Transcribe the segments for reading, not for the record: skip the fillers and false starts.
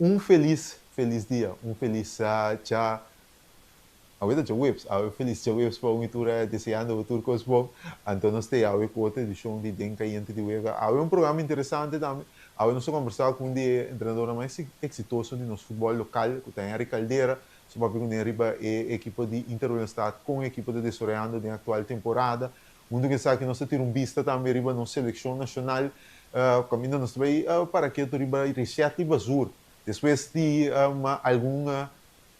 Un felis felis dia, un felis dja awe ta djaweps, awe felis djaweps pa un i tur deseando bo tur kos bon. Anto nos ta e awe ku otro edishon di Den Kayente di Wega. Awe un programa interesante tambe, awe nos ta kombersá ku un di e entrenadornan mas eksitoso di nos futbòl lokal ku ta Henry Caldera. Nos ta papia kuné riba e ekipo di Inter Willemstad, kon e ekipo ta desaroyando den aktual temporada. Huntu ku esaki nos ta tira un bista tambe riba nos selekshon nashonal kaminda nos ta bai para ketu riba Richetti Bazur. Despues di algun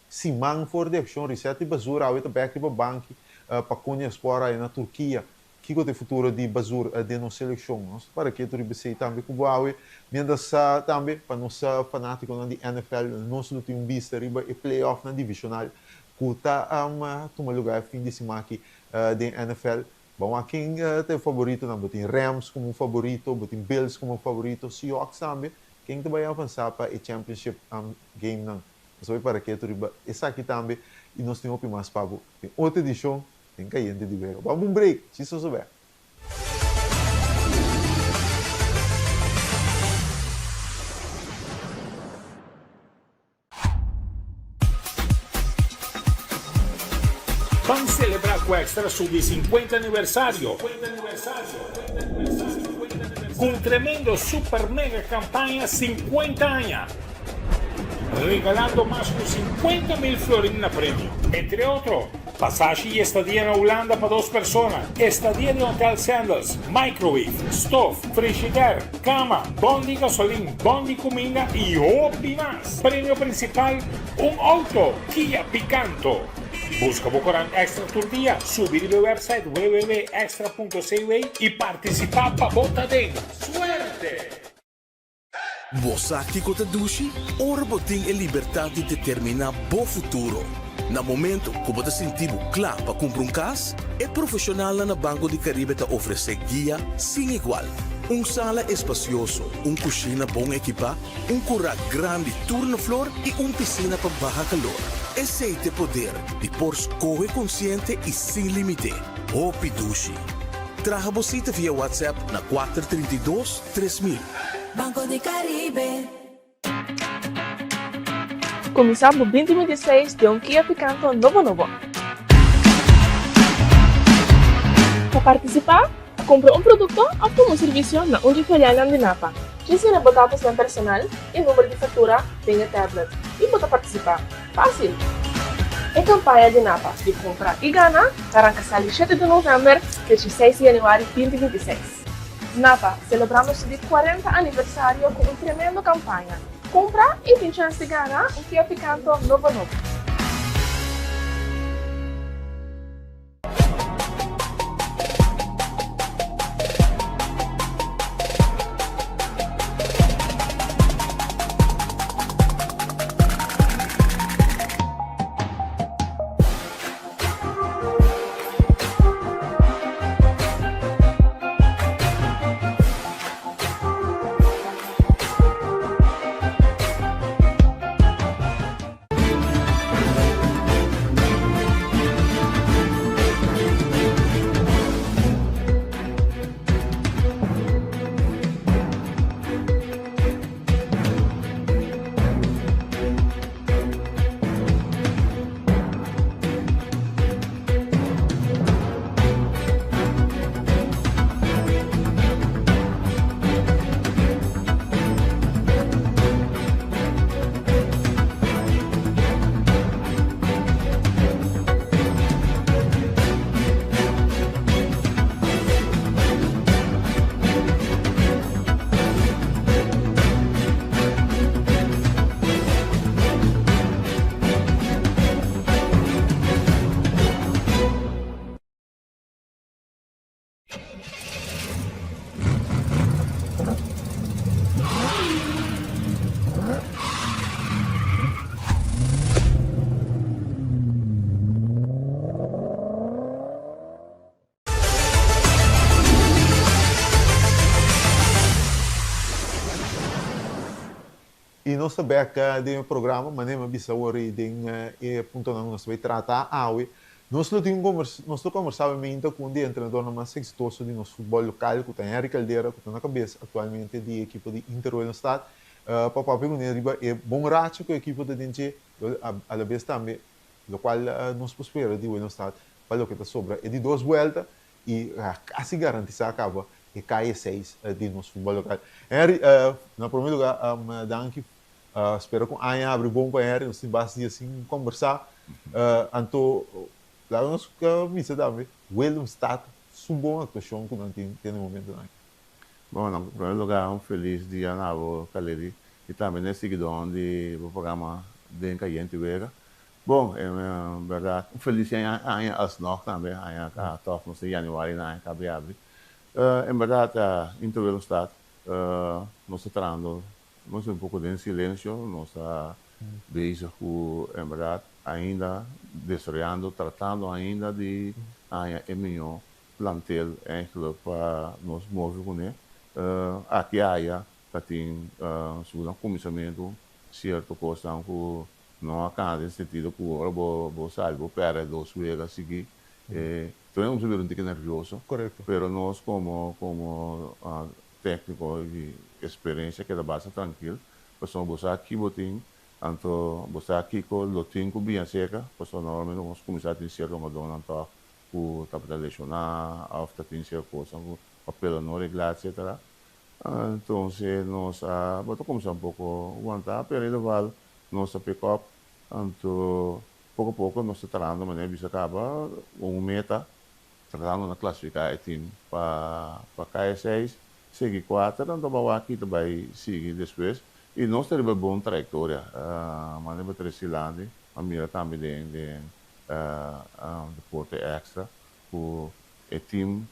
siman for di akshon Richetti Bazur awe ta bek riba banki pa Konyaspor aya na Turkia. Kiko ta e futuro di Bazur den nos selekshon? Nos ta para ketu riba esei tambe ku bo awe. Mientras tambe pa nos fanatikonan di NFL nos lo tin un bista riba e playoffnan divishonal ku ta tuma lugar e fin di siman aki Den NFL, bo wak ken ta e favoritonan. Bo tin Rams komo un favorito, bo tin Bills komo un favorito, Seahawks tambe. Ken ta bai avansá pa e championship gamenan? Nos ta bai para ketu riba esaki tambe i nos tin hopi mas pa bo den otro edishon den Kayente di Wega. Bo a un break, chistoso bek. Ban celebra cu Extra su di 50 aniversario cu un tremendo super mega campaña 50 aña, regalando mas cu 50 mil florin na premio. Entre otro, Pasashi y estadia na Hulanda pa dos persona, estadia den Hotel Sandals, microwave, stof, frishider, cama, bon di gasolin, bon di cuminda y hopi mas. Premio principal, un auto Kia Picanto. Busca bo corant Extra tur dia, subi riba e website www.extra.cw y participa pa bo ta den. Suerte! Bo sa kiko ta dushi? Ora bo tin e libertat di determiná bo futuro. Na momento ku bo ta sinti bo kla pa kumpra un kas, e profeshonalnan na Banco di Caribe ta ofresé guia sin igual. Un sala espasioso, un kushina bon ekipá, un kurá grandi tur na flor i un pisina pa baha kalor. Esei t'e poder di por skohe konsiente i sin límite. Hopi dushi! Traha bo sita via WhatsApp na 432. 3000. Banco di Caribe. Kuminsá bo binti binti seis den un Kia Picanto nobo nobo. Pa partisipá, kumpra un produkto òf tuma un servisio na un di filialnan di Napa. Djis yena bo datosnan personal i number di faktura den e tablet i bo ta partisipá. Fásil! E kampaña di Napa di kumpra i gana ta ranka sali shete di novèmber te dieseis di yanüari binti binti seis. Napa, selebrando su di 40 aniversario ku un tremendo kampaña. Kumpra i tin chèns di gana un Kia Picanto nobo nobo. I nos ta bek den e programa, manera mi a bisa awor ei den e puntonan ku nos ta bai trata awe. Nos lo tin un kombersa, nos lo kombersá awe ku un di e entrenadornan mas eksitoso di nos futbòl lokal, ku ta Henry Caldera, ku ta na kabes aktualmente di e ekipo di Inter Willemstad. Pa papia kuné riba e bon racha ku e ekipo ta den dje, alabes tambe lokual nos por spera di Willemstad pa loke ta sobra e di dos buelta i kasi garantisá kaba e kaye seis di nos futbòl lokal. Henry, na promé lugá danki. Spera ku aña habri bon pa Henry, nos tin bas dia sin kombersá. Anto laga nos bisa tambe Willemstad su bon aktuashon ku nan tin te na e momentunan aki. Bon, na promé lugá un felis dia na abo Kaledi i tambe na e siguidónan di bo programa Den Kayente Wega. Bon, en bèrdat un felis aña alsnog tambe, aña ta tòg nos den yanüari na aña kabri abri. En bèrdat Inter Willemstad nos ta trahando nos un poko den silensio, nos ta bezig ku en bèrdat ainda desaroyando, tratando ainda di haña e mihó plantel eigenlijk pa nos move kuné. Aki aya ta tin sigur na kuminsamentu sierto kosnan ku no a kana den sentido ku ora bo bo sali bo pèrdè dos wega sigui tur hende kuminsá bira un tiki nervioso. Pero nos komo komo tékniko di eksperensia keda basta trankil pasobra bo sa ki bo tin anto bo sa kiko lo tin ku biña serka pasobra normalmente nos kuminsá tin sierto hungadónan tòg ku tabata lesioná òf ta tin sierto kosnan ku papelnan no reglá etcetera. Entonces nos a bo ta kuminsá un poko wantá pero in ieder geval nos a pick up anto poko poko nos ta trahando manera bisa kaba un meta tratando na klasifiká e team pa pa kaya seis sigui kuater anto bo a wak ki ta bai sigui despues i nos ta riba bon trayektoria manera bo ta resilanti a mira tambe den den Deporte Extra ku e team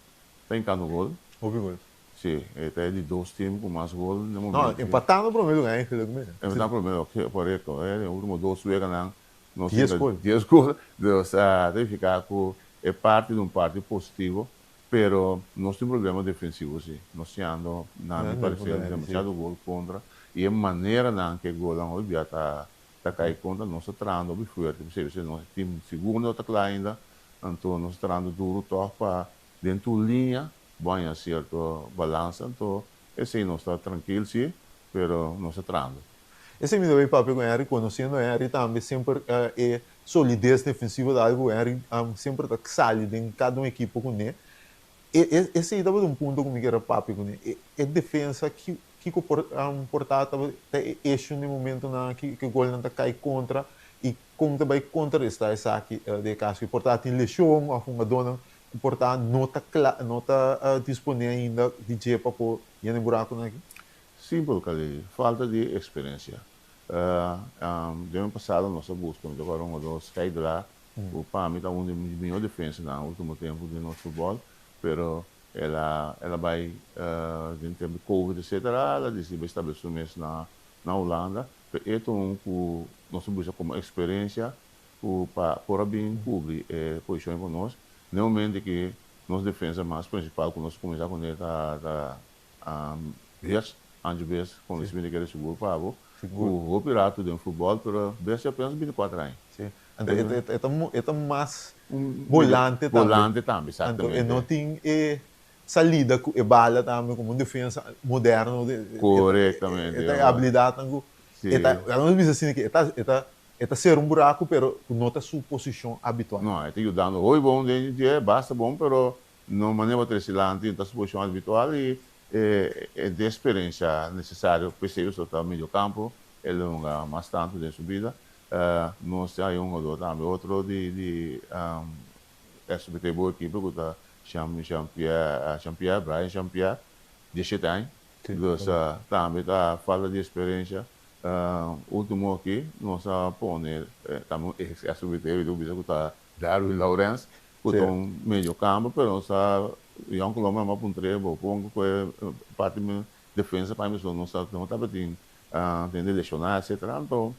ta hinkando gol. Hopi gol. Si, e ta e di dos team ku mas gol na e momento. No, empatando prome lugar eigenlijk mes. Empatando prome lugar, korekto. E ultimo dos weganan nos Dies gol. Dies gol. Dus ta nifiká ku e parti ta un parti positivo, pero nos tin problema defensivo si. Nos siando na mi parecer demasiado gol kontra i e maneranan ku e golnan hopi bia ta Ta kai kontra nos ta trahando hopi fuerte p'esei p'esei nos team sigur no ta kla ainda anto nos ta trahando duro tòg pa den tur liña bo haña sierto balansa anto esei nos ta trankil si pero nos ta trahando. Esei mi ta bay papia ku Henry, konosiendo Henry tambe semper e solides defensivo ta algu ku Henry semper ta sali den kada un ekipo kuné. Esei tabata un punto ku mi kier a papia kuné, e defensa Kiko por por ta ta e issue den momentonan aki ku e golnan ta kai kontra i kon ta bai kontrarestá esaki den e kaso ku por ta tin leshon òf hungadónan ku por ta no ta kla no ta disponé ainda di dje pa por yena e burakunan aki? Simpel Khalil, falta di eksperensia. Den e pasado nos a buska mi ta kòrda un hungadó Skeidra ku pa mi ta un di mihó defensanan ultimo tempu den nos futbòl pero El a el a bai den tempu di covid etcetera el a dicidi bai establece su mes na na Hulanda pero e ta un cu nos a busca como experiencia cu pa por a bin cubri e posicion cu nos den momento ki nos defensa mas principal cu nos a cuminsa cune ta ta Beers Andrew Beers conocimiento kere sigur pa bo cu hopi rato den futbol pero Beers ya apenas 24 aña. Anto e ta e ta mas bolante tambe. Bolante tambe, exactamente. Anto e no tin e salida cu e bala tambe como un defensa moderno. Corectamente. E ta e habilidadnan cu e ta, laga nos bisa asina ki e ta e ta e ta cera un buraco pero cu no ta su posicion habitual. No, e ta yudando hopi bon den dje, basta bon, pero no manera bo trece lanti, no ta su posicion habitual y e e den experiencia necesario p'esey pasobra ta mediocampo, el a hunga mas tanto den su bida. Nos tin hay un hungador tambe otro di di SBT bo ekipo ku ta Jean Jean Pierre Jean Pierre Brian Jean Pierre dieshete aña dus tambe ta falta di experiencia ultimo aki nos a pone tambe un ex SBT mi ta bisa ku ta Darwin Laurens ku ta un medio campo pero nos a Jhon Colombo a puntr'e bo pon ku e parti defensa pa mi nos no tabatin tende lesioná etcetera anto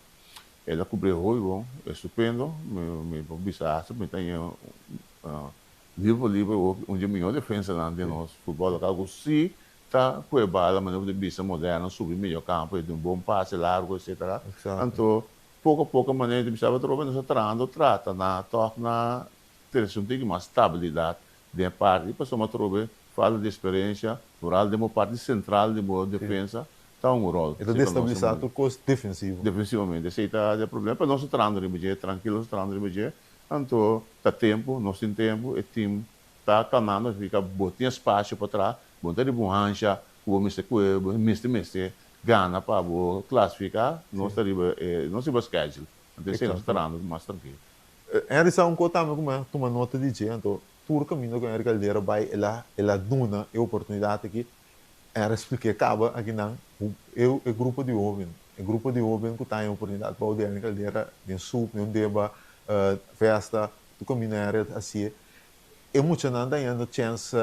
El a cubri hopi bon, estupendo, mi por bisa hasta mi ta ña liber por liber hopi un dje mihor defensanan den nos futbol local cu si ta cu e bala manera cu ta bisa moderno subi medio campo y tin bon pase largo etcetera anto poco a poco manera ta bisa atrobe nos ta trahando trata na tog na trece un tiki mas stabilidad den e parti pasobra atrobe falta di experiencia vooral den bo parti central di bo defensa. Ta un rol. E ta destabilisá tur kos defensivo. Defensivamente, esei ta e problema. Pero nos ta trahando riba dje, trankil nos ta trahando riba dje. Anto ta tempu, nos tin tempu, e team ta kanando, significa bo tin espasio pa traha, bo no ta riba un hansha ku bo mester kue, bo mester mester gana pa bo klasifiká. Nos ta riba e, nos riba schedule. Anto esei nos ta trahando mas trankil. Henry sa un kos tambe ku mi a tuma nota di dje, anto tur kaminda ku Henry Caldera bai el a el a duna e oportunidat aki. Era spliké kaba akinan ku e grupo di hóben, e grupo di hóben ku ta haña oportunidat bou di Ernie Caldera den sup, den un deba, festa, tur kaminda Ernie ta hasié. E muchanan ta hañando chèns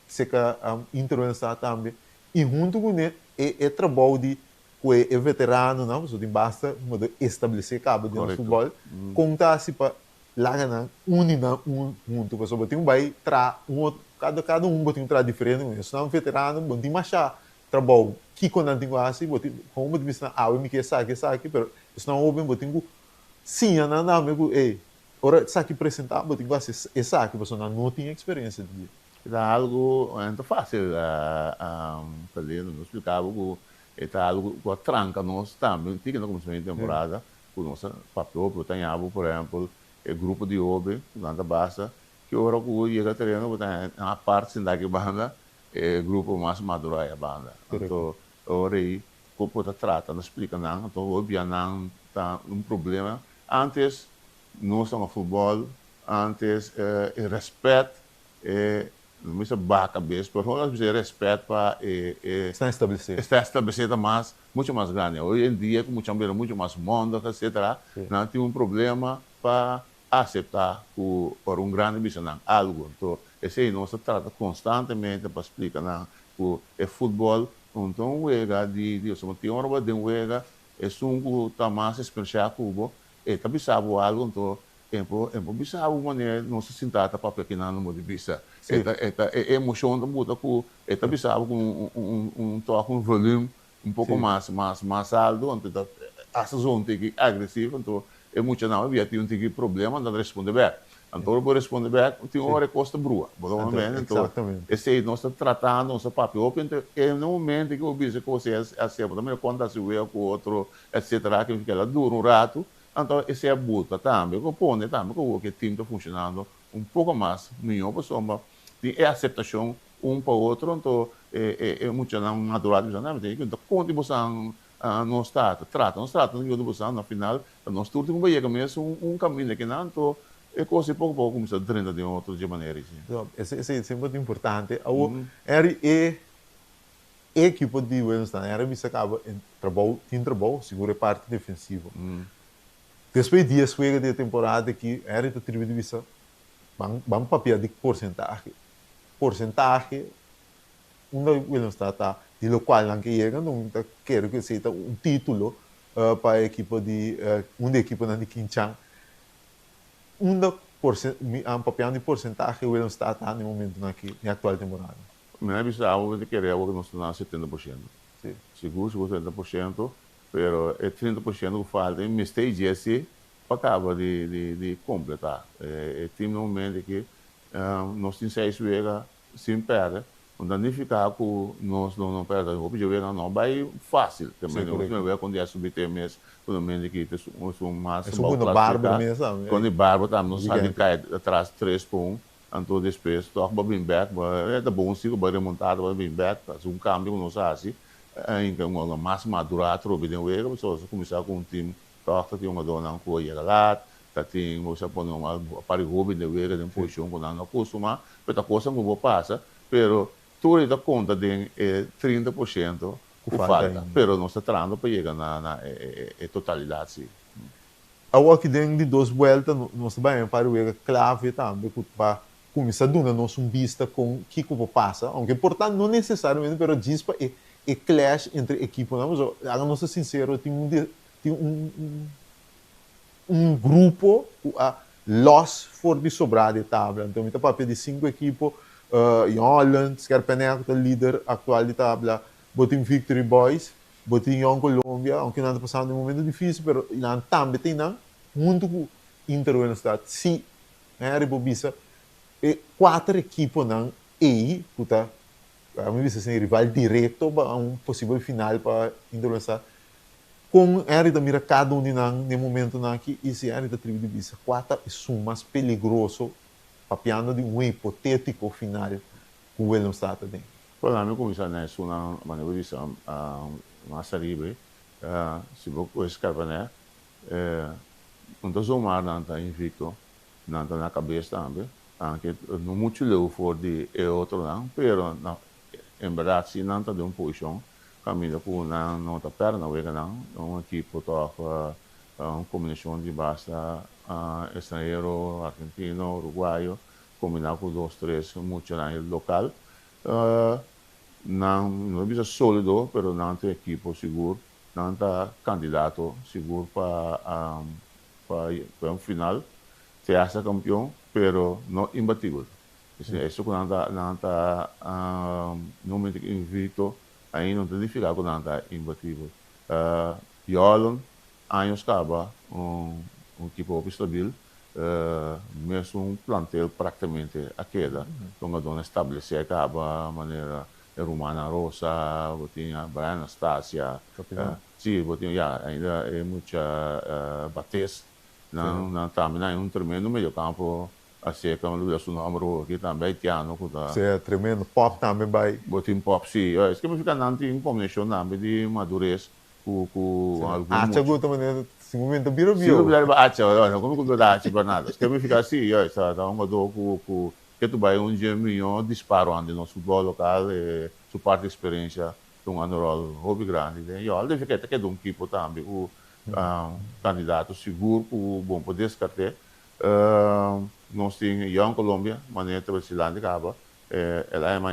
seka interwensá tambe i huntu kuné e trabou di ku e veteranonan, pasobra tin basta modo establesé kaba den nos futbòl, kon ta hasi pa Laga nan uni nan un huntu pasobra bo tin ku bai traha un otro kada kada un bo tin ku traha diferente ku esnan veterano bo no tin masha trabou kiko nan tin ku hasi bo tin komo bo tin bisa nan awe mi ke esaki esaki pero esnan hoben bo tin ku siña nan tambe ku ey ora esaki presenta bo tin ku hasi esaki pasobra nan no tin eksperensia di. E ta algu no ta fásil Felindo mi splika bo ku e ta algu ku a tranka nos tambe tin ku na kuminsamentu di temporada Ku nos a papia hopi, bo ta haña bo por ehèmpel e grupo di hoben ku nan ta basa, ki ora ku yega tereno bo ta haña nan apart sintá aki banda, e grupo mas madurá aya banda. Anto e ora ei ku bo ta trata na splika nan, anto hopi bia nan ta un problema. Antes nos ta hunga futbòl, antes e rèspèt E no mester baha kabes, pero nos mester respet pa e e. Esnan establesé. Esnan establesé ta mas, mucho mas grandi. Hoy en dia ku mucha bira mucho mas mondig etcetera, nan tin un problema pa aseptá ku ora un grandi bisa nan algu. Anto esei nos ta trata konstantemente pa splika nan ku e futbòl no ta un wega di di osea tin ora bo den wega esun ku ta mas eksperensiá ku bo e ta bisa bo algu anto E por e por bisa bo manera nos ta sinta ta papia kinan no por di bisa. E ta e ta e emocion ta buta cu e ta bisa bo cu un un un toque un volume un poco mas mas mas alto anto ta hasta zo un tiki agresivo anto e muchanan hopi bia tin un tiki problema anto nan ta responde bek. Anto ora bo responde bek tin ora e cos ta brua bo ta wak mende anto esey nos ta tratando nos ta papia hopi anto e na momento cu bo bisa cos ey a hacer bo ta mira con ta haci wea cu otro etcetera kila dura un rato Anto esei a buta tambe ku pone tambe ku awor ku e tim ta funshonando un poko mas mihó pasobra tin e aseptashon un pa otro anto e e muchanan madurá ta bisa nan mi ta konta di bosan nos ta trata nos trata nos yuda bosan na final ta nos tur tin ku bai yega mes un kaminda kinan anto e kos ei poko poko kuminsá drenta den otro dje manera ei. Esei semper ta importante. Awor Henry e E ekipo di Willemstad a bisa caba e trabou, tin trabou, sigur e parti defensivo. Despues di dies wega di e temporada aki, Henry ta tribi di bisa, ban ban papia di porsentahe. Porsentahe unda Willemstad ta di locual nan ke yega, nan ta kere cu esey ta un titulo pa e ekipo di, un di e ekiponan di Kinchan. Unda mi a papiando di porsentahe Willemstad ta na e momentonan aki, den e actual temporada? Mi a bisa abo mi ta kere abo ku nos ta na 70%. Si. Sigur sigur 70%, pero e 30% ku falta mi mester i djesi pa kaba di di di kompletá. E tim na momento aki nos tin seis wega sin pèrdè, no ta nifiká ku nos lo no pèrdè. Hopi dje wega no bai fásil. Si, Nos korekto. wega kontra SBT mes ku na momento aki ta esun mas Esun bou ku na Barber klasifiká. mes tambe. Kontra Barber tambe nos a sali Gigante. kai atras tres pa un. Anto despues tòg bo a bin bèk, bo e ta bon si ku bo a remontá bo a bin bèk, ta hasi un kambio ku nos a hasi, ainka un ora mas madurá atrobe den wega, pasobra nos a kuminsá ku un tim tòg ta tin hungadónan ku a yega lat, ta tin bo sa pone un par di hóben den wega den posishon ku nan no a kustumá, pero ta kosnan ku bo pasa, pero tur ei ta konta den e 30% Ku ku falta falta, ainda. pero nos ta trahando pa yega na na e totalidat si. Awor aki den di dos buelta nos ta bai un par di wega clave tambe cu pa cuminsa duna nos un bista con kico por pasa, aunke por ta no necesariamente pero djis pa e e clash entre equiponan pasobra laga nos ta sincero tin un tin un un grupo cu a los for di sobra di e tabla anto mi ta papia di cinco equipo Jong Holland, Scherpenhek cu ta lider actual di tabla, bo tin Victory Boys, Bo tin Jong Colombia, aunke nan ta pasando un momento dificil, pero nan tambe tin nan hunto cu Inter Willemstad. Si Henry bo bisa e cuater equiponan ey cu ta Ami bisa asina, rival direkto pa un posibel final pa Inter Willemstad. Kon Henry ta mira kada un di nan den momentunan aki i si Henry ta tribi di bisa kua ta esun mas peligroso papiando di un hipotétiko final ku Willemstad ta den? Bueno, ami kuminsá na esunnan manera bo bisa mas ariba, si bo kohe Scarpanet, no ta zomaar nan ta invicto, Nan ta na kabes tambe, aunke no muchu leu for di e otronan, pero na en bèrdat si nan ta den un posishon kaminda ku nan no ta pèrdè nan weganan. Un ekipo tòg un kombinashon di basta estranhero, argentino, uruguayo, kombiná ku dos tres muchanan lokal. Nan no ta bisa sólido, pero nan ta un ekipo sigur, nan ta kandidato sigur pa Pa un final te hasta campeon pero no imbatibel. Eso cu nan ta nan ta no momento cu invicto ainda no ta nifica cu nan ta imbatibel. Jordan años caba un ekipo hopi stabil mesun plantel practicamente a keda. Hungadornan establece caba manera e rumannan Rosa, bo tin Brian Anastasia. Sí, bo tin, ya, ainda e mucha Bates, nan, nan tambe nan un tremendo mediocampo acerca, mi olbida su nomber awor aki, tambe haitiano cu ta. Sí, tremendo, Pop tambe bay. Bo tin Pop, sí, es que mi fika nan tin combinacion tambe di madurez cu, cu algun mucha. Acha cu ta manera, si momento bira bieu. Si, mi riba Acha, no como cu ta Acha Bernardo, es que mi fika si, ya, ta un jugador cu, cu, ke tu bay un dje miyo disparo den nos futbol local, su parti experiencia Tungando ròl hopi grandi den Yòl. Debe ke ta keda un kipo tambe ku kandidato sigur ku bon por deskart'é. Nos tin Young Colombia, manera ta Brasilandia kaba, el a hema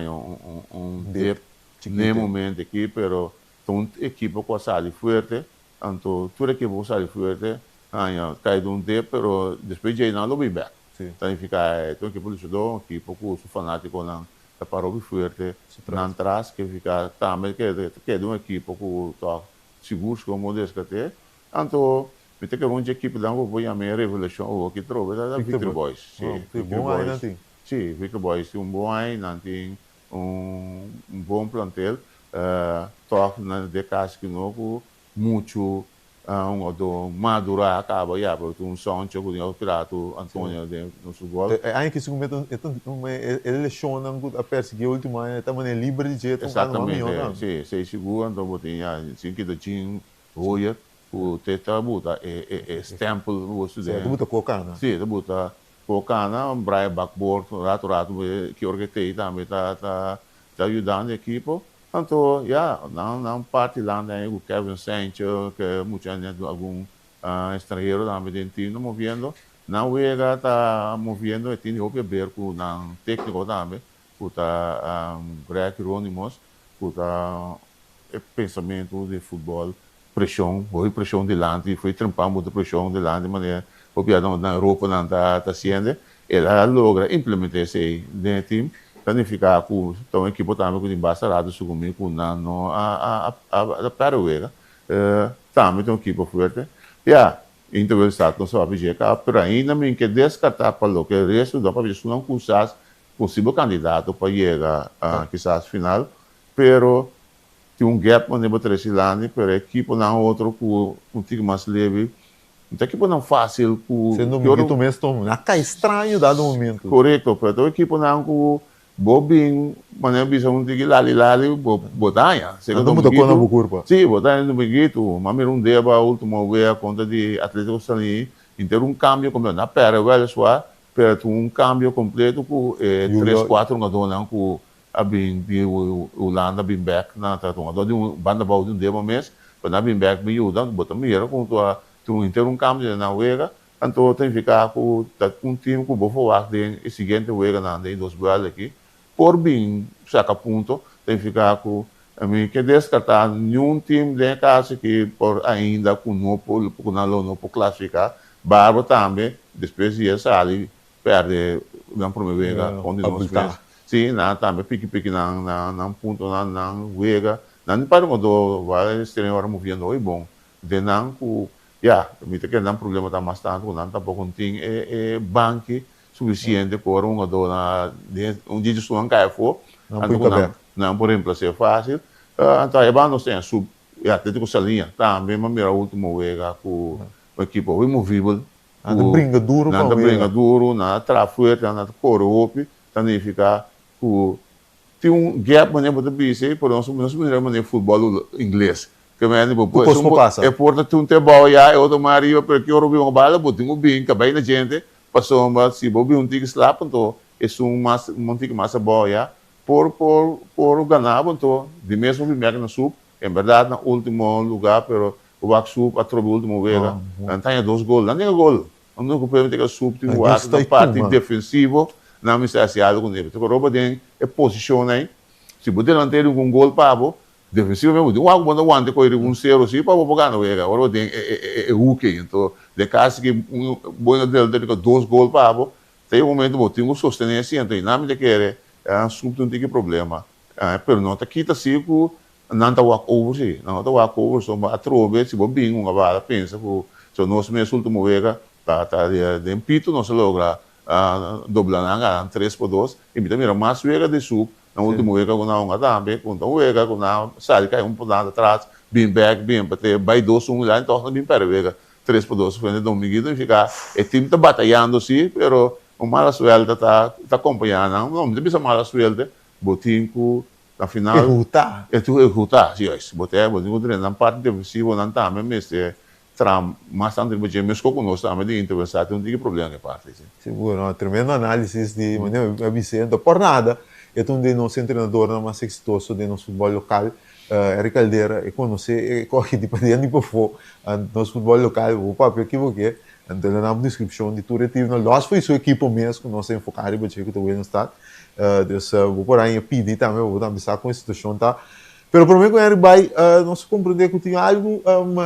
un dip n'e momento aki, pero ta un ekipo ku a sali fuerte, anto tur ekipo ku sali fuerte haña kai den un dip, pero despues djei nan lo bin bèk. Ta nifiká e ta un ekipo luchadó, un ekipo ku su fanátikonan ta para hopi fuerte nan tras, ke nifiká tambe ke ta keda un ekipo ku tòg sigur sigur bo deskat'é. Anto mi ta kere un dje ekiponan ku bo yama e revelashon awor ki trobe ta Victory Boys. Si, Victory Boys. Si, Victory Boys tin un bon aña, nan tin un bon plantel. Tòg nan de kasi ku no ku muchu Un otro madura caba ya, pero tin un soncho cu tin otro pirato Antonio den nos futbol. E aña ki sigur e ta e lesionnan cu a persigui e ultimo aña e ta manera liber di dje ta un cano mas miho tambe. Exactamente, si, sigur anto bo tin ya sin kita Jim Hoyer cu te ta buta e stempel bo su den. Si, ta buta cocana. Si, ta buta cocana, Brian Bakboord rato rato ki ora ke tey tambe ta ta yudando e ekipo. Anto, ya, nan nan parti landa ahí ku Kevin Sancho, ke mucha hende algun estranhero tambe den team ta moviendo. Nan wega ta moviendo, e tin di hopi haber ku nan tékniko tambe, ku ta Greg Hieronymus, ku ta e pensamentu di futbòl, preshon, hopi preshon dilanti, fo'i trempan bo ta preshon dilanti manera hopi a na Europa nan ta hasiende, el a logra implementa esei den e team, ta nifica cu ta un ekipo tambe cu tin basta rato sugumi cu nan no a perde wega, tambe ta un ekipo fuerte. Ya, Inter Willemstad nos a papia dje caba, pero ainda mi ke descarta pa loke resto do papia esunnan cusas posibel candidato pa yega kisas final, pero Tin un gap manera bo trece landi, pero e ekiponan otro cu un tiki mas leve, no ta ekiponan facil cu. Siendo un poquito mes tom, a cay straño dado momento. Corecto, pero ta ekiponan cu bo bin, manera bo bisa un tiki lali lali, bo bo ta haña. Nan ta muta con na bo curpa. Si, bo ta haña dominguito. M'a mira un deba ultimo wea contra di Atletico Salí, henter un cambio completo. Nan a perde weliswaar, pero tin un cambio completo cu e tres, cuatro hungadornan cu A bin di Hulanda bin bek na ta tuma dor di un banda bou di un dema mes pa nan bin bek bin yuda bo ta mira ku ta tin henter un kambio den nan wega anto ta nifiká ku ta un tim ku bo verwagt den e siguiente weganan den e dos buèlta aki por bin saka punto ta nifiká ku mi ke deskartá niun tim den e kas aki por ainda ku no por ku nan lo no por klasifiká Barber tambe despues di e sali perde nan prome wega kontra di nos mes. Si, nan tambe piki piki nan nan puntonan, nan wega. Nan di parti cuando wak exterior ora moviendo hoy bon den nan cu ya, mi ta kere nan problema ta mas tanto cu nan tampoco no tin e e banki suficiente cu ora un hungador na un dje dje su nan cay afo. Nan pui kabes. nan por remplas'é fásil. Anto ahí banda nos tin Sub i Atlético Saliña tambe m'a mira último wega ku un ekipo hopi movibel. Nan ta bringa duru pa Nan ta wega. bringa duru, nan ta traha fuerte, nan ta kore hopi, ta nifiká ku tin un gap manera bo ta bisa ei, pero nos nos mira manera futbòl ingles. Ke manera bo Tur kos por pasa. E por ta tin un te abou ya, e otro mas ariba, pero ki ora bo bin un bala bo tin ku bin kabei na djente, pasobra si bo bin un tiki slap anto esun mas un tiki mas abou ya por por por gana bo anto di mes bo bin bek na sup, en berdad na ultimo luga pero bo wak sup atrobe ultimo wega nan ta haña dos gol, nan tin gol nan no ku permiti ku sup tin wak na parti defensivo nan mester hasi algo ku ne pasobra bo den e posishon ei si bo delantero ku un gol pa bo defensivamente bo tin wak ku bo ta wanta kohe riba un sero si pa bo por gana wega ora bo den e hoek ei anto den kasi ki un bo delantero tin dos gol pa bo Ta e momento bo tin ku sostené si anto i nan mi ta kere sup tin un tiki problema pero no ta kita si ku nan ta wak over si nan no ta wak over so atrobe si bo bin un abada pensa ku so nos mes ultimo wega ta ta den pito nos a logra dobla nan gana tres pa dos i mi ta mira mas wega di sup nan ultimo wega ku nan hunga tambe ku ta un wega ku nan sali kai un por nan atras bin bek bin empate bai dos un la entonces nan bin perde wega Tres pa dos frente Dominguito nifica e team ta batayando si, pero un mala suerte ta ta acompaña nan. No, mi ta bisa mala suerte, bo tin cu na final. Ehuta. E tin cu ehuta, si juist. Bo ta bo tin cu drenta nan parti defensivo, nan tambe mester traha mas tanto riba dje, mesco cu nos tambe di Inter Versatil no tin ki problema den e parti si. Sigur, no, tremendo analisis di manera mi a bis'e. No por nada e ta un di nos entrenadornan mas exitoso den nos futbol local. Eric Caldera e conoce e coge di paden di pafó nos futbol local bo papia ekivoke anto el a nan descripcion di tur e teamnan los for su ekipo mes cu nos a enfoca riba dje cu ta Willemstad dus bo por haña pidi tambe bo tambe sa con e situacion ta pero prome cu Henry bay nos a comprende cu tin algo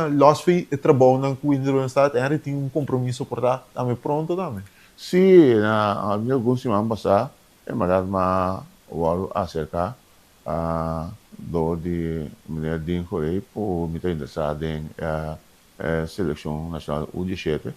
los for e trabounan cu Inter Willemstad Henry tin un compromiso por ta tambe pronto tambe. Si na algun siman pasa en berdad mi a wòrdu acerca Dor di meneer Dean Gorey ku mi ta interesá den e selekshon nashonal U diesshete.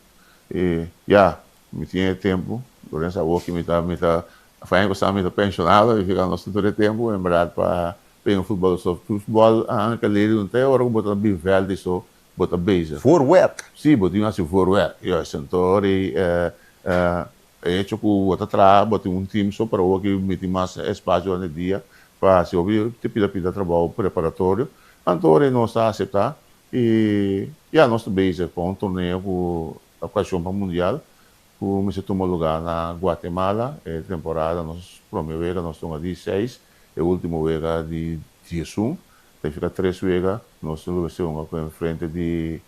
I ya, mi tin e tempu, Lorenzo awor ki mi ta mi ta aña pasá mi ta penshonado i fika nos tin tur e tempu en bèrdat pa pega futbòl. So futbòl Anke Lady no ta e ora ku bo ta bin vèlt i so bo ta bezig. Voorwerk. Si, bo tin hasi voorwerk, juist. Anto ora E hecho ku bo ta traha, bo tin un team so, pero awor ki mi tin mas espasio durante dia pa hasi hopi te pida pida trabou preparatorio. Anto ora nos ta aseptá i ya nos ta bezig pa un torneo ku okashon pa mundial ku mester tuma lugá na Guatemala. E temporada nos prome wega nos tunga di seis, e ultimo wega di diesun. Ta nifiká tres wega nos lo mester hunga ku enfrente di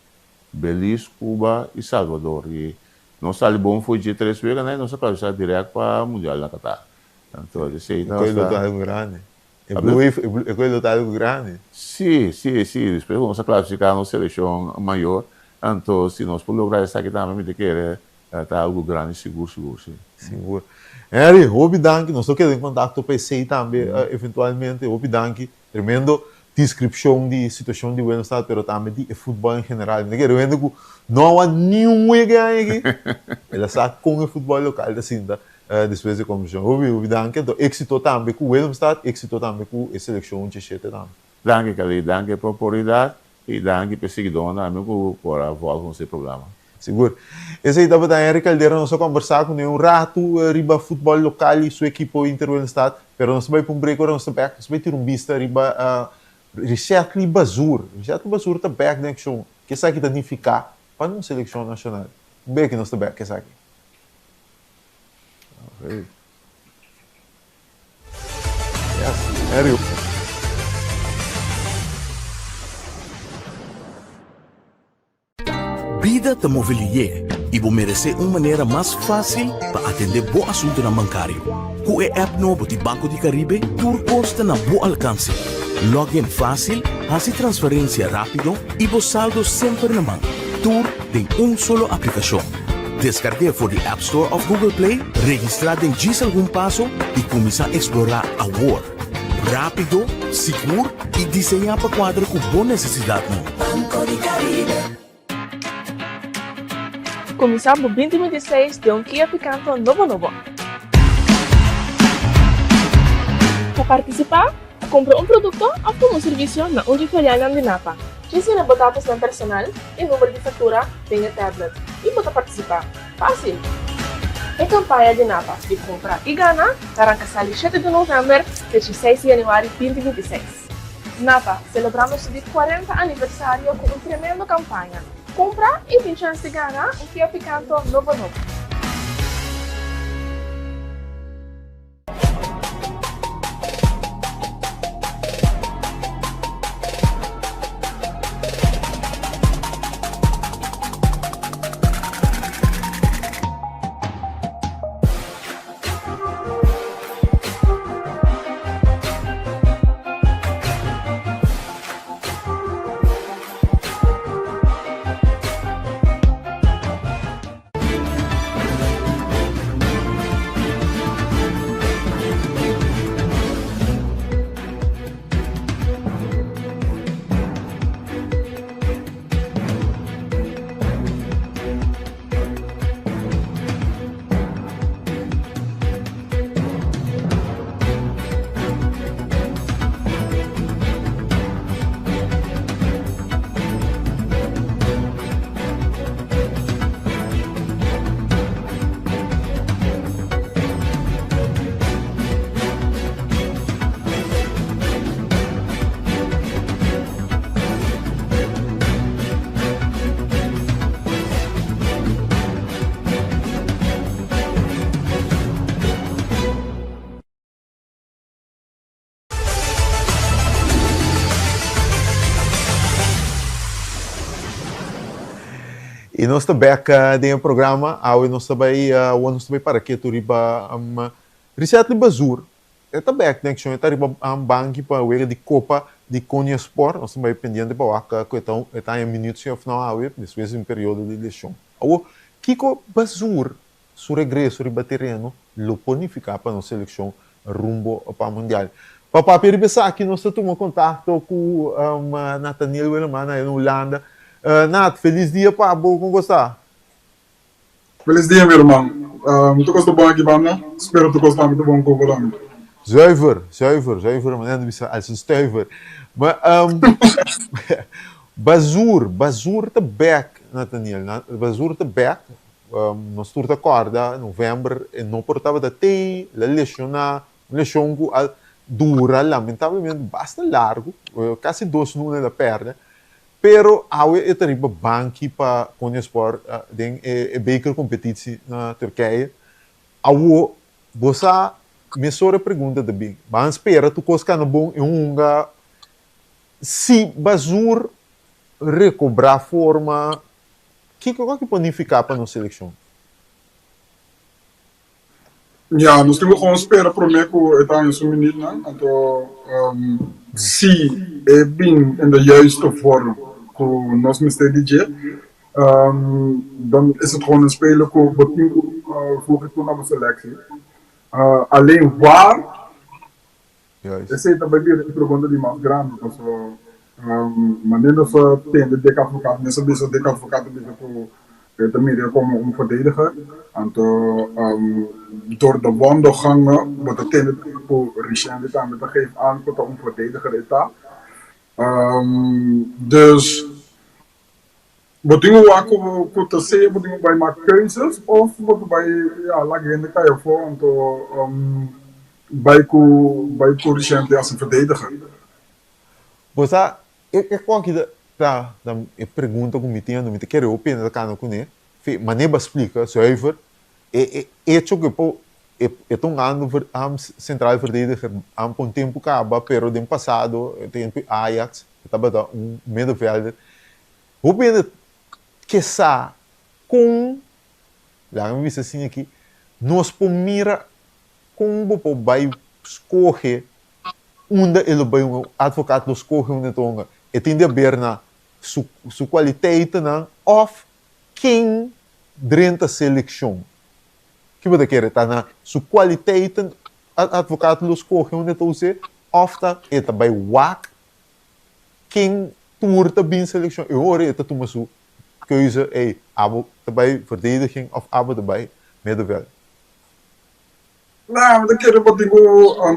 Belize, Cuba i Salvador. I nos sali bon fo'i dje tres weganan i nos a klasifiká dirèkt pa Mundial na Qatar. Anto esei E koe lo ta algu grandi. E blue e koe lo ta algu grandi. Sí, sí, sí. Despues ku nos a klasifiká nos selekshon mayor, anto si nos por logra esaki tambe mi ta kere ta algu grandi sigur, sigur, sí. Sigur. Henry, hopi danki. Nos lo keda den kontakto pa esei tambe eventualmente. Hopi danki. Tremendo descripcion di situacion di Willemstad pero tambe di e futbol en general. Mi ta kere wende cu no a niun wega e aña aki. El a sa con e futbol local ta sinta despues di e conversacion. Hopi hopi danki. Anto exito tambe cu Willemstad, exito tambe cu e seleccion Cheshete tambe. Danki Khalid, danki pa oportunidad y danki pa e siguidornan tambe cu por a volg nos e programa. Sigur. Esei tabata Henry Caldera. Nos a kombersá kuné un ratu riba futbòl lokal i su ekipo Inter Willemstad. Pero nos ta bai pa un break ora nos ta bèk. Nos ta bai tira un bista riba Richetly Bazur. Richetly Bazur ta bèk den akshon. Ke esaki ta nifiká pa nos selekshon nashonal? Un beki nos ta bèk ku esaki. Yes, Henry. Bida ta move lié i bo meresé un manera mas fásil pa atendé bo asuntunan bankario. Ku e app nobo di Banco di Caribe tur kos ta na bo alkanse. Log in fásil, hasi transferensia rápido i bo saldo semper na man. Tur den un solo aplikashon. Deskarg'é for di App Store òf Google Play, registrá den djis algun paso i kuminsá eksplorá awor. Rápido, sigur i diseñá pa kuadra ku bo nesesidatnan. Banco di Caribe. Kuminsá bo binti 26 den un Kia Picanto nobo nobo. Pa partisipá, Kumpra un produkto òf tuma un servisio na un di filialnan di Napa. Djis yena bo datosnan personal i number di faktura den e tablet i bo ta partisipá. Fásil! E kampaña di Napa di Kumpra i Gana ta ranka sali shete di novèmber te dieseis di yanüari binti 26. Napa, selebrando su di kuarenta aniversario ku un tremendo kampaña. Kumpra i tin chèns di gana un Kia Picanto nobo nobo. I nos ta bek den e programa. Awe nos ta bai, awor nos ta bai para ketu riba Risetli Bazur. E ta bek den akshon, e ta riba banki pa wega di Kopa di Konyaspor. Nos ta bai pendiente pa wak ku e ta e ta haña minüt si òf no awe, despues di un periodo di leshon. Awor, kiko Bazur su regreso riba tereno lo por nifiká pa nos selekshon rumbo pa Mundial? Pa papia riba esaki nos ta tuma kontakto ku Nathaniel Willemana na Hulanda. Nat, felis dia pa bo, kon ku sta? Felis dia mi ruman. Mi ta kosta bon aki banda, spero tur kos tambe ta bon ku bo tambe. Zuiver, zuiver, zuiver, manera nan ta bisa als een stuiver. Ma Bazur, Bazur ta bek, Nathaniel, Bazur ta bek, nos tur ta kòrda novèmber e no por tabata tei, el a lesioná, un leshon ku a dura lamentablemente basta largu, kasi dos luna el a pèrdè. Pero awe e ta riba banki pa Konyaspor den e beker kompetitsie na Turkije. Awo bo sa mesora e pregunta ta bin. Ban spera tur kos kana bon e hunga. Si Bazur rekobrá forma, kiko ku por nifiká pa nos selekshon? Ya, nos tin ku gewoon spera promé ku e ta haña su minütnan. Anto si e bin in de juiste vorm ku nos mester di dje, dan is het gewoon een speler ku bo tin ku voege toe na bo selectie. Alleen waar, esei ta bai bira e pregunta di mas grandi, pasobra manera nos a tende Dick Advocaat mes a bisa, Dick Advocaat a bisa ku E ta mir'é komo un verdediger, anto door de wandelgangen bo ta tende ku Richendy tambe ta geef aan ku ta un verdediger e ta. Dus bo tin ku wak ku ta sea bo tin ku bai mak keuzes of bo ta bai ya laga hende kai afó anto bai ku bai ku Richendy as un verdediger. Bo sa E koki ta ta e pregunta ku mi tin ando mi ta kere hopi hende ta kana kuné fe manera bo a splika zuiver e e echo ku e por e ta un ando central verdediger pa un tempu kaba pero den pasado tempu Ajax e tabata un middenvelder hopi hende ke sa kon laga mi bisa asina aki nos por mira kon bo por bai skohe Unda e lo bai un advocaat lo scoge un etonga e tin di haber na su su cualiteitennan of ken drenta seleccion. Ki bo ta kere ta na su cualiteiten advocaat lo scoge un etose of ta e ta bai wak ken tur ta bin seleccion e ora e ta tuma su keuze ey abo ta bai verdediging of abo ta bai middenveld. Nah, mi ta kere bo tin ku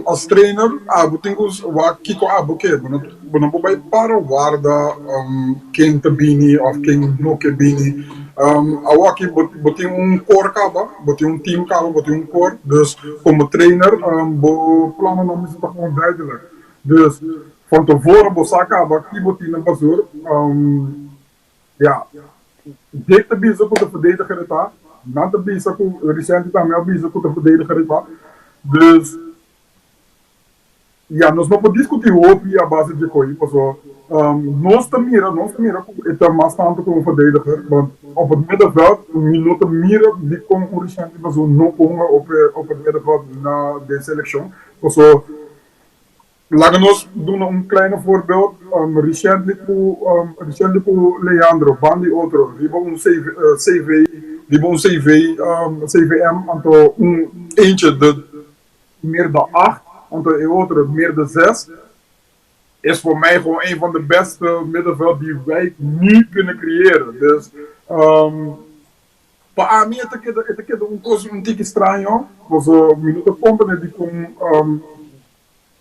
as trainer abo tin ku wak kiko abo ke. Bo no bo no por bai para warda ken ta bini òf ken no ke bini. Awoki bo bo tin un kor kaba, bo tin un team kaba, bo tin un kor. Dus komo trainer bo plannan mester ta gewoon duidelijk. Dus van tevoren bo sa kaba ki bo tin na basur. Ya, Dick ta bisa ku ta verdediger e ta, nan ta bisa ku Ricenti tambe a bisa ku ta verdediger e ta. Dus, ya, nos no por diskutí hopi a base dje koi, pasobra nos ta mira, nos ta mira ku e ta mas tantu ku un verdediger, want op het middenveld mi no ta mira dikon un Ricenti Bazoo no por hunga op e op het middenveld na den selekshon, pasobra Laga nos duna un kleine voorbeeld, Richendly ku Richendly ku Leandro ban di otro riba un CV riba un CV CVM anto un eentje de meer dan acht anto e otro meer de zes is voor mij gewoon een van de beste middenveld die wij nu kunnen creëren. Dus pa ami e ta keda e ta keda un kos un tiki straño paso mi no ta comprende dikon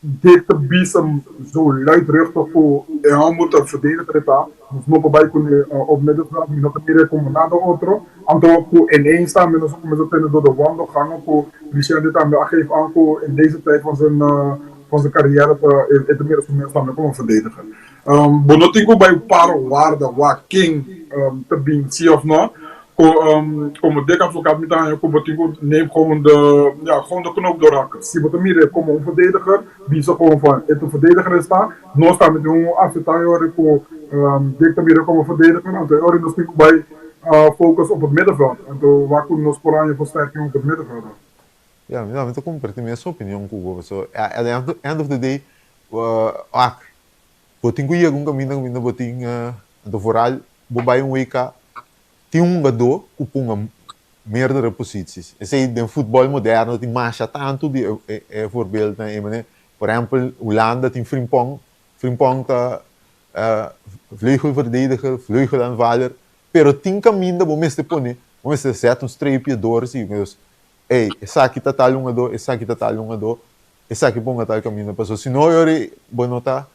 Dick ta bisa zo luidruchtig ku e hòmber ta verdediger e ta, nos no por bai kuné op middenveld, mi no ta mir'é komo nada otro. Anto ku ineens tambe nos a kuminsá tende door de wandelgangen ku Vicente tambe a geef aan ku in deze tijd van zijn van zijn carrière ta e ta mira su mes tambe komo verdediger. Bo no tin ku bai para warda wak ken ta bin si òf no. Ku komo Dick Advocaat mi ta haña ku bo tin ku neem gewoon de ja gewoon de knoop doorhakken. Si bo ta mir'é komo un verdediger, bisa gewoon van e ta un verdediger e sta. Nos tambe tin un acepta e ora ku Dick ta mir'é komo verdediger, anto e ora nos tin ku bai focus op het middenveld. Anto wak ku nos por haña versterking op het middenveld. Ja, mi ta comparti mesun opinion ku bo, pasobra at the end of the day wak bo tin ku yega un kaminda kaminda bo tin anto vooral bo bai un WK Tin un hungadó ku punga meerdere posities. Esei den futbòl moderno tin masha tantu di e voorbeeldnan ei manera por ehèmpel Hulanda tin Frimpong, Frimpong ta vleugelverdediger, vleugelaanvaller, pero tin kaminda bo mester pone, bo mester zet un streepje door si dus ey esaki ta tal hungadó, esaki ta tal hungadó, esaki ponga tal kaminda pasobra si no yori bo no ta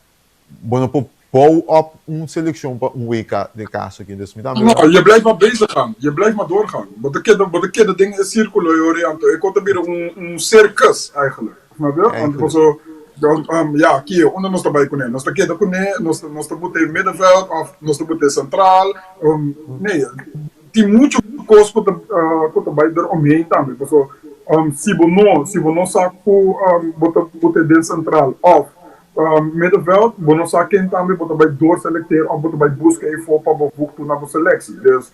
Bo no por bou op un seleccion pa un WK den caso aki. Dus mi tambe. No, je blijft maar bezig gaan. Je blijft maar doorgaan. Bo ta keda, bo ta keda den e circulo ei ori anto e kos ta bira un, un circus eigenlijk. Snap je? Want paso, ja, kie, unda nos ta bai kuné? Nos ta keda kuné, nos, nos ta bot'é middenveld of nos ta bot'é centraal. Nee, tin mucho kos ku ta, ku ta bai der omheen tambe. Paso, si bo no, si bo no sa ku bo ta bot'é den centraal of Middenveld, bo no sa ken tambe bo ta bai doorselecteer of bo ta bai buska efo pa bo voeg toe na bo selectie. Dus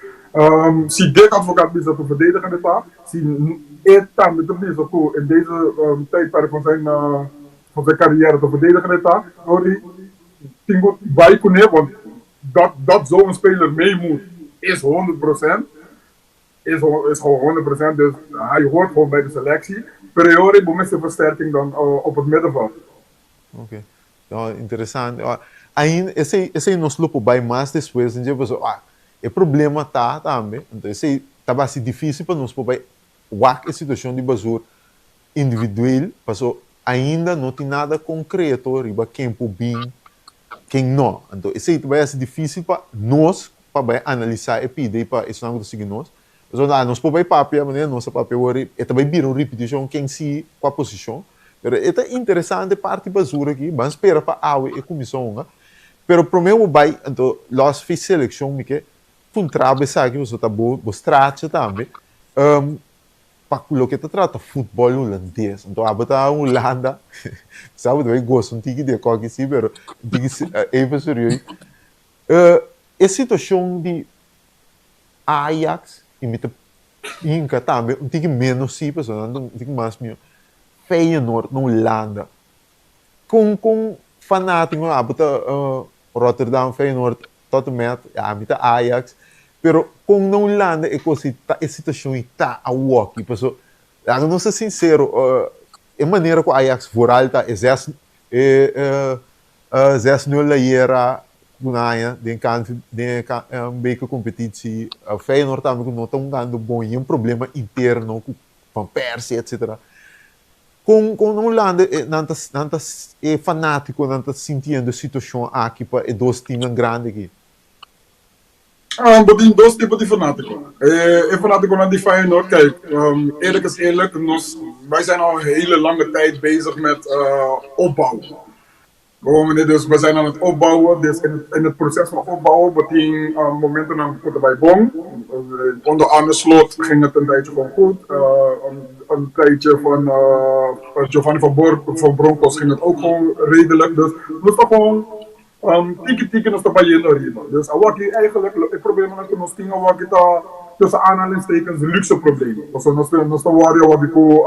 si Dick Advocaat bisa ku verdediger e ta, si e tambe ta bisa ku in deze tijdperk van zijn van zijn carrière ta verdediger e ta, ori tin ku bai kuné want dat dat zo'n speler mee moet is 100%. Is is gewoon 100%, dus hij hoort gewoon bij de selectie. Pero e ora bo mester versterking dan op het middenveld. Oké. No, interesante. Ainda, esei, esei nos lo por bai mas despues, dje pasobra, ah, e problema ta tambe, anto esei ta basi difícil pa nos por bai wak e situacion di Bazoer individueel, paso ainda no tin nada concreto riba ken por bin, ken no. Anto esei ta bai hasi difícil pa nos pa bai analisá e pida i pa esnan ku ta sigui nos. Pasobra nos por bai papia manera nos a papia awor e ta bai bira un ripitishon ken si kua posishon. Pero e ta interesante parti basura aki, ban spera pa awe e kuminsá hunga. Pero promé bo bai anto lòs fi selekshon mi ke puntra bo esaki pasobra ta bo bo straatje tambe pa ku loke ta trata futbòl hulandes. Anto abo ta Hulanda, sa bo ta bai gosa un tiki di e kòki si pero un tiki even serieus. E situacion di Ajax, y mi ta hinca tambe un tiki menos si, pasobra nan ta un tiki mas mihor, Feyenoord na Hulanda. Con con fanatico abo ta Rotterdam, Feyenoord, tot en met, ya mi ta Ajax, pero con na Hulanda e cos ei ta, e situacion ei ta awoki, pasobra laga nos ta sincero, e manera cu Ajax vooral ta e zes, e 6-nul ayera ku nan haña den KNV den e bekercompetitie. Feyenoord tambe ku no ta hungando bon i un problema interno ku Van Persie etcetera. Kon kon na Hulanda e nan ta nan ta e fanátikonan ta sintiendo e situashon aki pa e dos timnan grandi aki? Ah, bo tin dos tipo di fanátiko. E e fanátikonan di Feyenoord, kijk, eerlijk is eerlijk, nos, wij zijn al een hele lange tijd bezig met opbouw. Bo meneer, dus we zijn aan het opbouwen, dus in het, in het proces van opbouwen, bo tin momentonan ku ta bai bon. Onder Arne Slot ging het een tijdje gewoon goed. Een, een tijdje van Giovanni van, Bor van Bronckhorst ging het ook gewoon redelijk. Dus nos ta gewoon tiki tiki nos ta bayendo ariba. Dus awaki eigenlijk, e problemanan ku nos tin awaki ta tussen aanhalingstekens luxe problemen. Pasobra nos ta nos ta worry awaki ku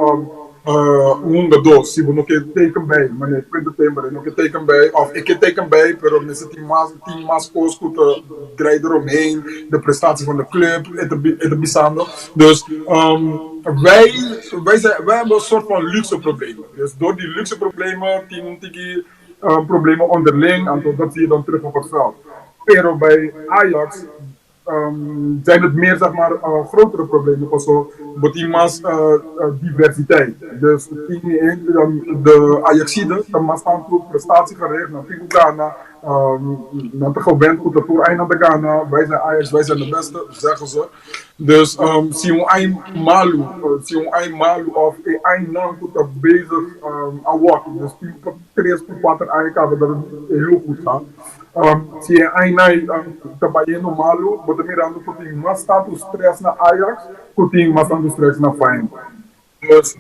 Un hungadó, si bo no ke teken bij, manera Quinten Timber, e no ke teken bij, of e ke teken bij, pero mester tin mas, tin mas kos ku ta draai eromheen, de prestatie van de club, e ta, e ta bisando. Dus, wij, wij zijn, wij hebben een soort van luxe problemen. Dus door die luxe problemen tin un tiki problemen onderling, anto dat zie je dan terug op het veld. Pero bij Ajax zijn het meer zeg maar grotere problemen paso bo tin mas diversiteit. Dus tin de Ajaxiden ta mas tantu prestatiegericht, nan tin ku gana, nan ta gewend ku ta tur aña nan ta gana, wij zijn Ajax, wij zijn de beste, zeggen ze. Dus si un aña malu, si un aña malu of e añanan ku ta bezig awor, dus tin tres ku kuater aña kaba dat het heel goed gaat. Si e ainai ta bayendo malu, bo ta mirando ku tin mas tantu stress na Ajax ku tin mas tantu stress na Feyenoord. Dus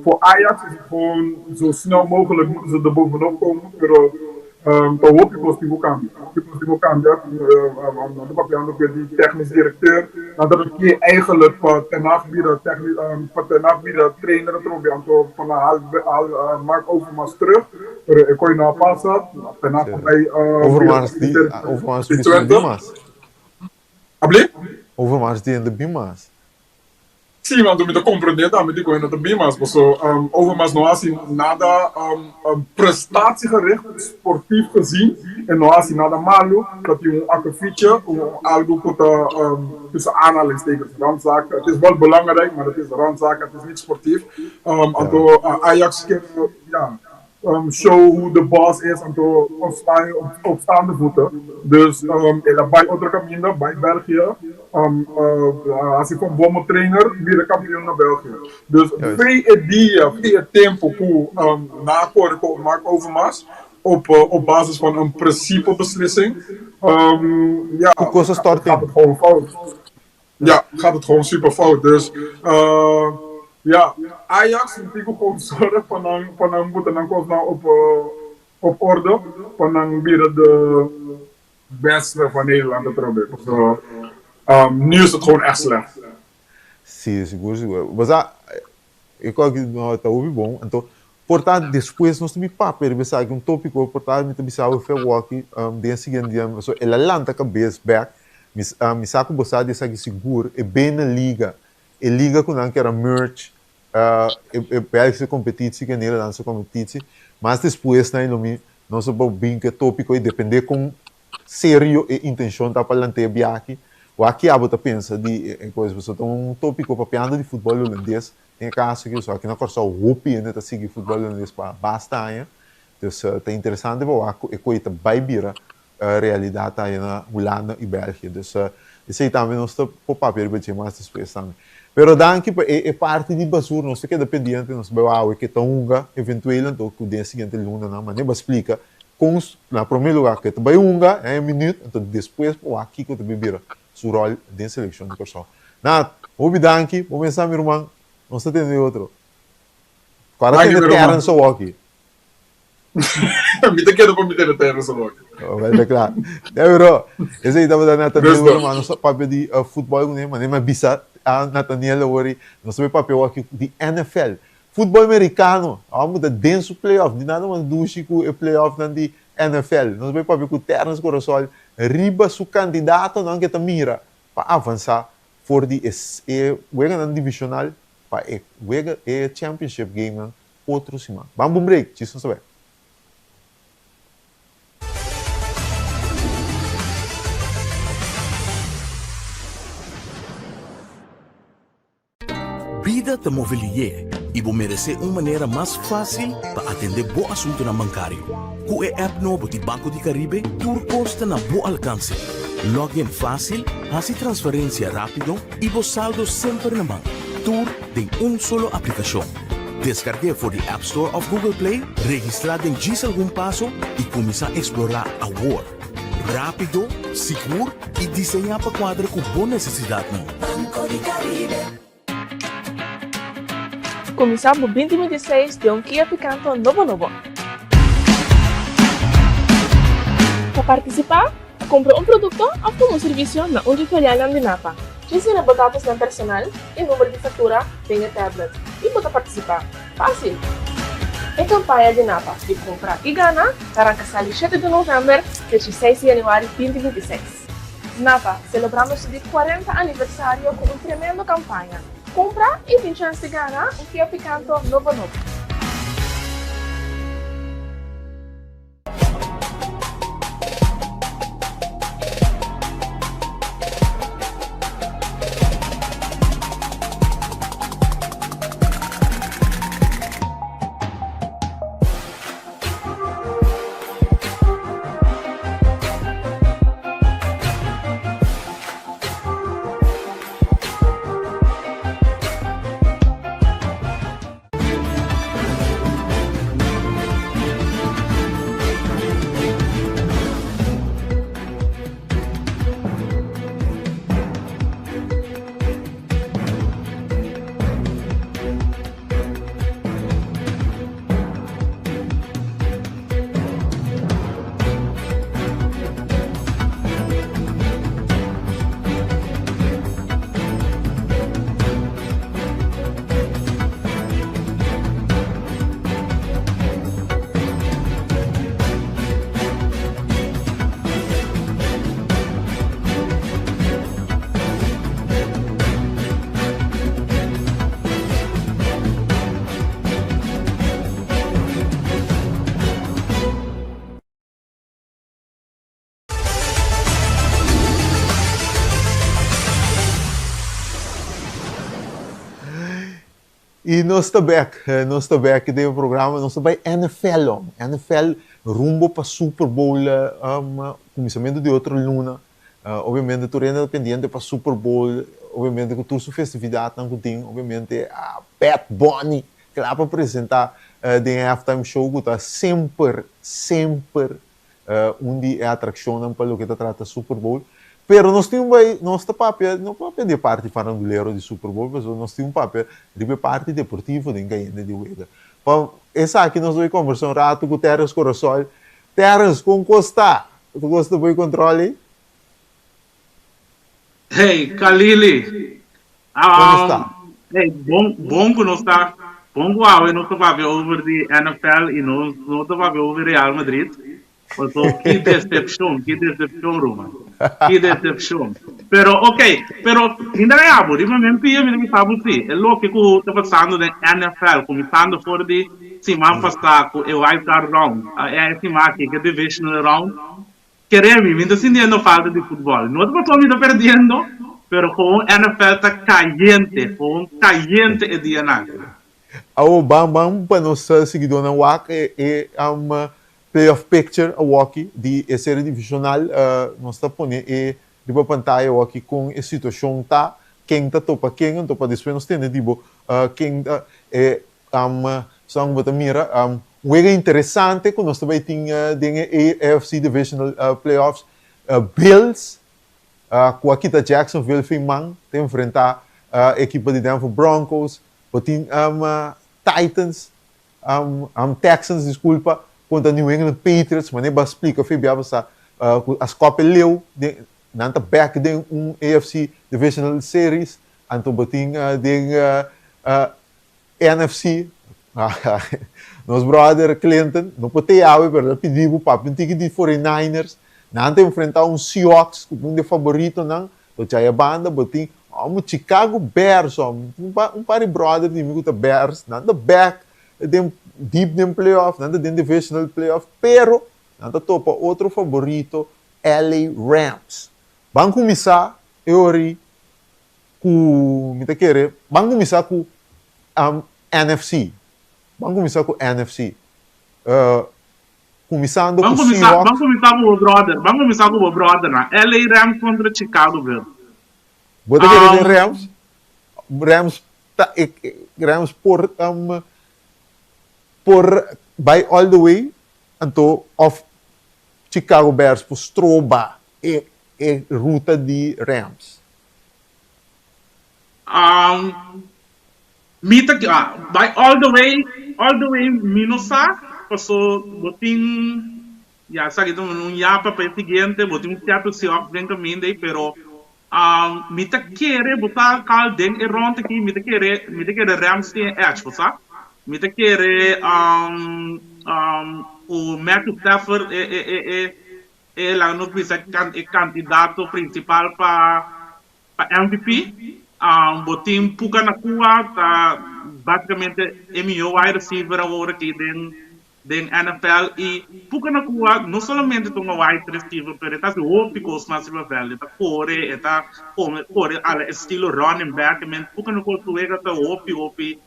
voor Ajax is het gewoon zo snel mogelijk moeten ze er bovenop komen, pero ta hopi kos tin ku kambia. Hopi kos tin ku kambia. Nan ta papiando ku di technisch directeur, nan ta ke eigenlijk pa Ten Hag bira technisch, pa Ten Hag bira trainer atrobe, anto pa nan haal Mark Overmars terug. Pero e koi no a pasa, apenas a bai Overmars di, Overmars di di Twente. Bimas. Abli? Overmars di de Bimas. Sí, want mi ta comprende tambe di koi no ta Bimas, paso Overmars no hasi nada prestatiegericht, sportief gezien, e no hasi nada malu, ta tin un akkefietje, un algo ku ta tussen aanhalingstekens randzaak. Het is wel belangrijk, maar het is randzaak, het is niet sportief. Anto Ajax ke ja, show who the boss is anto ontstaan je op staande voeten. Dus el a bai otro caminda, bai België, hasi Van Bommel trainer, bira kampioen na België. Dus vee e dia, vee e tempo ku na kore ku Mark Overmars op op basis van een principebeslissing, ja, Ku kos a stort gaat het gewoon fout. Ja, gaat het gewoon super fout. Dus ja, Ajax tin cu gewoon zorg pa nan pa nan buta nan cosnan op op orde pa nan bira de beste van Nederland atrobe. Pasobra nu is het gewoon echt slecht. Sí, sigur sigur. Bo sa, e kos aki no ta hopi bon. Anto, por ta despues nos ta bin papia riba esaki, un tópiko, por ta mi ta bisa bo fe awor-aki den e siguiente dia, pasobra el a lanta kabes bèk. Mi mi sa ku bo sa di esaki sigur, e Beneliga, e liga ku nan kera merge e e Belgische competitie ku e Nederlandse competitie, mas despues nan lo mi nos lo por bin ku e tópiko i depende kon serio e intenshon ta pa lanta e biaha Wak ki abo ta pensa di e kos? Pasobra ta un tópiko papiando di futbòl hulandes, den e kaso aki pasobra aki na Kòrsou hopi hende ta sigui futbòl hulandes pa basta aña. Dus ta interesante pa wak ku e koi ta bai bira realidat aya na Hulanda i België. Dus esei tambe nos ta por papia riba dje mas despues tambe. Pero danki pa e e parti di basur nos ta keda pendiente, nos ta bai wak awe ke ta hunga eventueel anto ku den e siguiente lunanan manera bo a splika Kon na promé lugá ku e ta bai hunga en e minüt, anto despues por wak kiko ta bin bira su ròl den selekshon di Kòrsou. Nat, hopi danki, bo mensá mi ruman, nos ta tende otro. Kòrda Danki tende mi ruman. Terrence awoki. Mi ta keda pa mi tende Terrence awoki. Wel ta kla. Ya bro, esei tabata Nathaniel Gusto. ruman, nos a papia di futbòl kuné, manera mi a bisa a Nathaniel awor i nos ta bai papia awoki di NFL. Futbol merikano, awor bo ta den su playoff, di nada mas dushi ku e playoffnan di NFL. Nos bai papia ku Terence Corasol riba su kandidatonan ke ta mira pa avansá for di e e weganan divishonal pa e wega e championship gamenan otro siman. Ban bon break, djis nos ta bai. Bida ta move lié. i bo meresé un manera mas fásil pa atendé bo asuntunan bankario. Ku e app nobo di Banco di Caribe, tur kos ta na bo alkanse. Log in fásil, hasi transferensia rápido i bo saldo semper na man. Tur den un solo aplikashon. Deskarg'é for di App Store òf Google Play, registrá den djis algun paso i kuminsá eksplorá awor. Rápido, sigur i diseñá pa kuadra ku bo nesesidatnan. Banco di Caribe. Kuminsá bo 2026 den un Kia Picanto nobo nobo. Pa partisipá, kumpra un produkto òf tuma un servisio na un di filialnan di NAPA. Djis yena bo datosnan personal i number di faktura den e tablet i bo ta partisipá. Fásil! E kampaña di NAPA di Kumpra i Gana ta ranka sali shete di novèmber te 16 di yanüari 2026. Napa, selebrando su di 40 aniversario ku un tremendo kampaña. Kumpra i tin chèns di gana un Kia Picanto nobo nobo. I nos ta bek, nos ta bek den e programa, nos ta bai NFL om, NFL rumbo pa Super Bowl kuminsamentu di otro luna. Obviamente tur hende ta pendiente pa Super Bowl, obviamente ku tur su festividatnan ku tin, obviamente Bad Bunny kla pa presenta den e halftime show ku ta semper, semper un di e atrakshonnan pa loke ta trata Super Bowl. Pero nos tin un bai, nos ta papia, no papia di e parti farandulero di Super Bowl, pasobra nos tin un papia riba e parti deportivo den kayente di wega. Pa esaki nos bai kombersa un ratu ku Terence Corasol. Terence, kon kos ta? Tu kos ta bai kontrol ei? Hey, Kalili. Kon nos ta? Hey, bon, bon ku nos ta. Bon ku awe nos ta papia over di NFL i nos no ta papia over Real Madrid. Paso ki decepcion, ki decepcion Ruma. Ki decepcion. Pero ok, pero mi ta abo, riba men pia mi ta bisa bo si, e loke ku ta pasando den NFL, kuminsando for di siman pasá ku e wild card round, e siman aki ku e divisional round, Kere mi, mi ta sintiendo falta di futbol. No ta pasobra mi ta perdiendo, pero gewoon NFL ta cayente, gewoon cayente e dianan. Awo ban ban pa nos siguidónan wak e e playoff picture awoki di e serie divisional. Nos ta pone e riba pantaya awoki kon e situashon ta, ken ta topa ken, anto pa despues nos tende di bo ken ta e Esnan ku bo ta mira, un wega interesante ku nos ta bai tin den e AFC Divisional Playoffs, Bills ku a kita Jacksonville fin man ta enfrentá ekipo di Denver Broncos. Bo tin Titans, Texans diskulpa, kontra New England Patriots, manera bo a splika fin bia pasá ku a skòp e leu den nan ta bèk den un AFC Divisional Series, anto bo tin den NFC, nos brother Clinton, no por te awe pero ta pidi bo papia un tiki di 49ers, nan ta enfrenta un Seahawks ku ta un di e faboritonan, bo chaya banda bo tin omo Chicago Bears omo, un par di brother di mi ku ta Bears, nan ta back den deep den playoff, nan ta den divisional playoff, pero nan ta topa otro faborito LA Rams. Ban kuminsá e ori ku mi ta kere ban kuminsá ku. NFC. Ban kuminsá ku NFC. Kuminsando Ban ku kuminsá, ban Seahawks. kuminsá ku bo brother, ban kuminsá ku bo brothernan. LA Rams kontra Chicago Bears. Bo ta kere den Um, Rams? Rams ta e Rams por por bai all the way anto of Chicago Bears por stroba e e ruta di Rams? Um, mi ta bai all the way, all the way mi no sa, paso bo tin, ya esaki ta un yapa pa e siguiente, bo tin un Seattle Seahawks den caminda ei, pero um, mi ta kere bo ta kal den e rond aki, mi ta kere, mi ta kere Rams tin e edge, bo sa? Mi ta kere um, um, ku Matthew Stafford e, e, e, e, e laga nos bisa e candidato principal pa Pa MVP, bo tin Puka Nacua, ta basicamente e mihó wide receiver awor aki den den NFL y Puka Nacua no solamente ta un wide receiver pero e ta haci hopi cos mas riba veld, e ta core, e ta core a la estilo running back, Puka Nacua su wega ta hopi hopi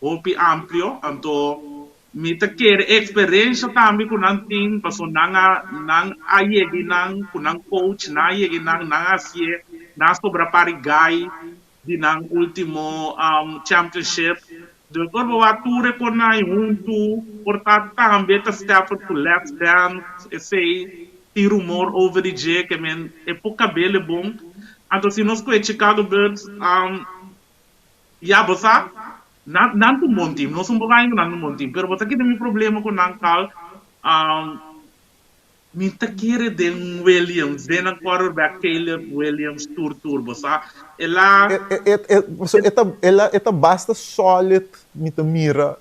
hopi amplio, anto Mi ta kere e eksperensha tambe ku nan tin, paso nan a nan a yegi nan ku nan coach, nan a yegi nan, nan a hasié, nan a sobra par i gai di nan ultimo championship. Dus ora bo wak tur e konai huntu, por ta tambe ta Stafford ku Last Dance, esei tin rumor over di dje, ke men e por kabel e bon. Anto si nos kohe Chicago Bears, Ya, bo sa, nan, nan ta un bon team. Nos un poco aña cu nan ta un bon team. Pero bo sa kita mi problema cu nan, Carl? Um, mi ta kere den Williams, den nan quarterback Caleb Williams tur tur, bo sa. El a. E, e, e, e, e ta, el a, e ta basta solid, mi ta mira.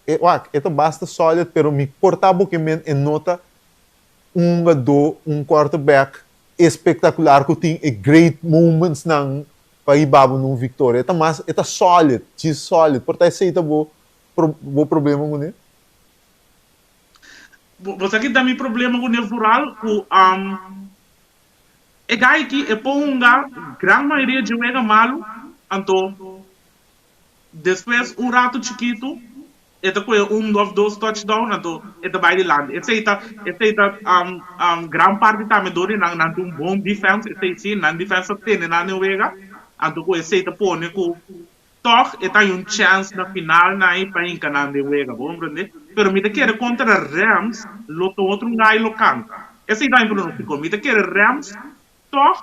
E, wak, e ta basta solid, pero mi por ta bo ke men e no ta un hungadó, un quarterback espectacular cu tin e great moments nan pa hiba bo na un victoria. E ta mas, e ta solid, djis solid. Por ta esey ta bo bo problema cune? Bo bo sa ki ta mi problema cune vooral? Cu e guy aki e por hunga gran mayoria dje wega malu, anto Despues un ratu chikitu e ta kohe un of dos touchdown anto e ta bai dilanti. Esei ta esei ta gran parti tambe dor di nan nan tin un bon defense esei si nan defense ta tene nan den wega anto ku esei ta pone ku tog e ta hay un chance na final nan ei pa hinka nan den wega bo comprende pero mi ta kere kontra Rams lo ta otro un gai lo kanta esei ta mi pronostiko mi ta kere Rams tog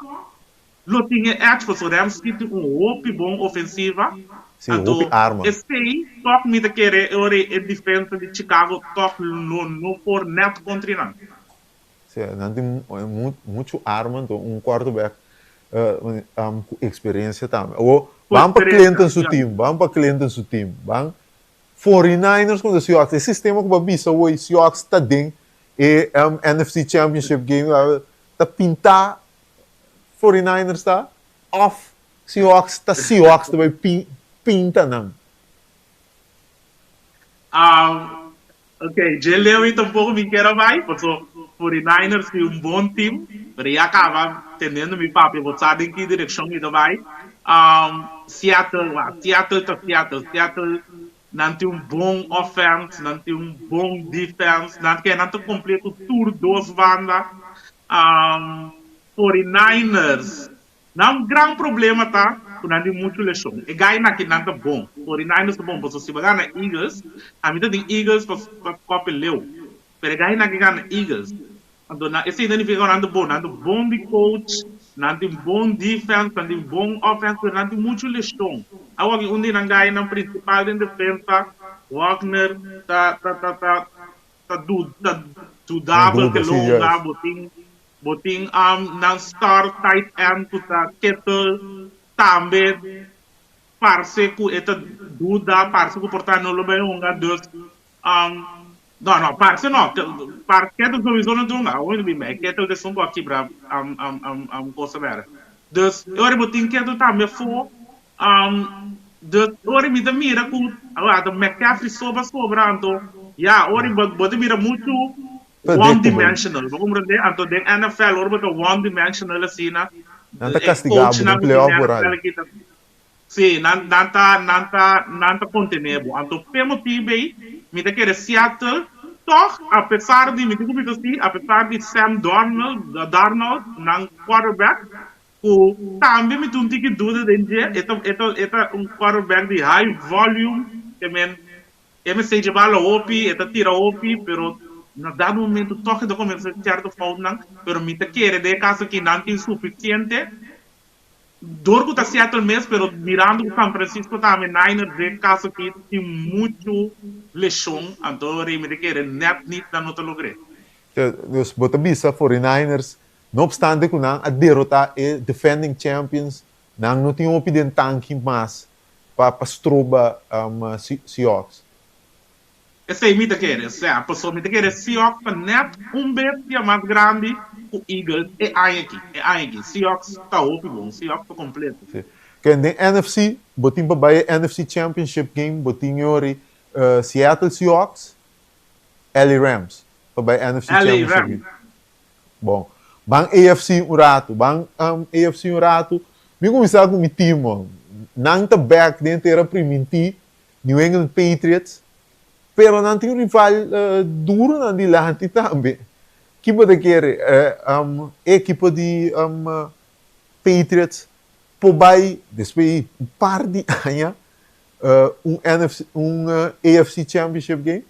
Lo tin e edge pasobra Rams tin un hopi bon ofensiva. Sí, hopi Anto arma. esei tòg mi ta kere e ora e defensa di Chicago tòg lo no por nèt kontra nan. Sí, nan tin muchu arma, anto un quarterback ku eksperensia tambe. Awor, Ku ban pa eksperensia, Clinton su ya. team, ban pa Clinton su team. Ban 49ers kontra Seahawks. E sistema ku bo a bisa awor, Seahawks ta den e NFC Championship game, ta pintá 49ers ta of Seahawks ta Seahawks ta bai pinta nan? Um, ok, dje leu i tampoko mi kier a bai, paso 49ers tin un bon team, pero ya kaba tendendo mi papia bo sa den ki direkshon mi ta bai. Um, Seattle, wa, Seattle ta Seattle, Seattle nan tin un bon offense, nan tin un bon defense, nan ke nan ta kompleto tur dos banda. Um, 49ers, nan gran problema ta ku nan tin muchu leshon. E gainan aki nan ta bon. 49ers ta bon pasobra si bo gana Eagles, ami ta tin Eagles pa pa kopi leu. Pero e gainan aki gana Eagles. Anto nan esei ta nifica ku nan ta bon. Nan ta bon di coach, nan tin bon defense, nan tin bon offense, pero nan tin muchu leshon. Awor aki un di nan gainan principal den defensa, Wagner, ta ta ta ta ta du ta dudabel Duda, ke sí, lo hunga. juist. Bo tin Bo tin nan star tight end ku ta Kittle tambe parse ku e ta duda, parse ku por ta no lo bai hunga dus no no parse no par Kittle sowieso no ta hunga awor mi ta bin bai Kittle ta esun ku a kibra kosa bèrdè dus e ora bo tin Kittle tambe afó dus ora mi ta mira ku awor McCaffrey so sobra anto ya ora bo ta mira muchu One Predictable. dimensional, bo comprende? Anto den NFL ora bo ta one dimensional asina, Nan ta e castiga bo coachnan den ku tin playoff den por NFL al. aki ta. Sí, nan nan ta nan ta nan ta kontené bo. Anto p'e motibu ei mi ta kere Seattle tòg apesar di mi tin ku bisa sí, apesar di Sam Darnold Darnold nan quarterback ku tambe mi tin un tiki duda den dje, e ta e ta e ta un quarterback di high volume ke men e mester dje bala hopi, e ta tira hopi, pero na dado momento tòg e ta komensá sierto foutnan, pero mi ta kere den e kaso aki nan tin sufisiente. Dor ku ta Seattle mes, pero mirando ku San Francisco tambe, Niners den kaso aki tin muchu leshon, anto rei mi ta kere nèt nit nan no ta logr'é. Dus bo ta bisa Forty Niners, no obstante ku nan a derotá e defending champions, nan no tin hopi den tanki mas pa stroba Seahawks. Esei mi ta kere, sea, pasobra mi ta kere Seahawks ta net un bestia mas grandi ku Eagles e aña aki, e aña aki. Seahawks ta hopi bon, Seahawks ta kompleto. Sí. Ken den NFC, bo tin pa bai e NFC Championship Game, bo tin yori Seattle Seahawks, LA Rams pa bai NFC LA Championship Rams. Game. Bon, ban AFC un ratu, ban AFC un ratu. Mi kuminsá ku mi team, man. Nan ta bèk den tera primintí. New England Patriots, pero nan tin un rival duro nan dilanti tambe. Ki bo ta kere? E ekipo di Patriots por bai despues di un par di aña un NFC, un AFC Championship game?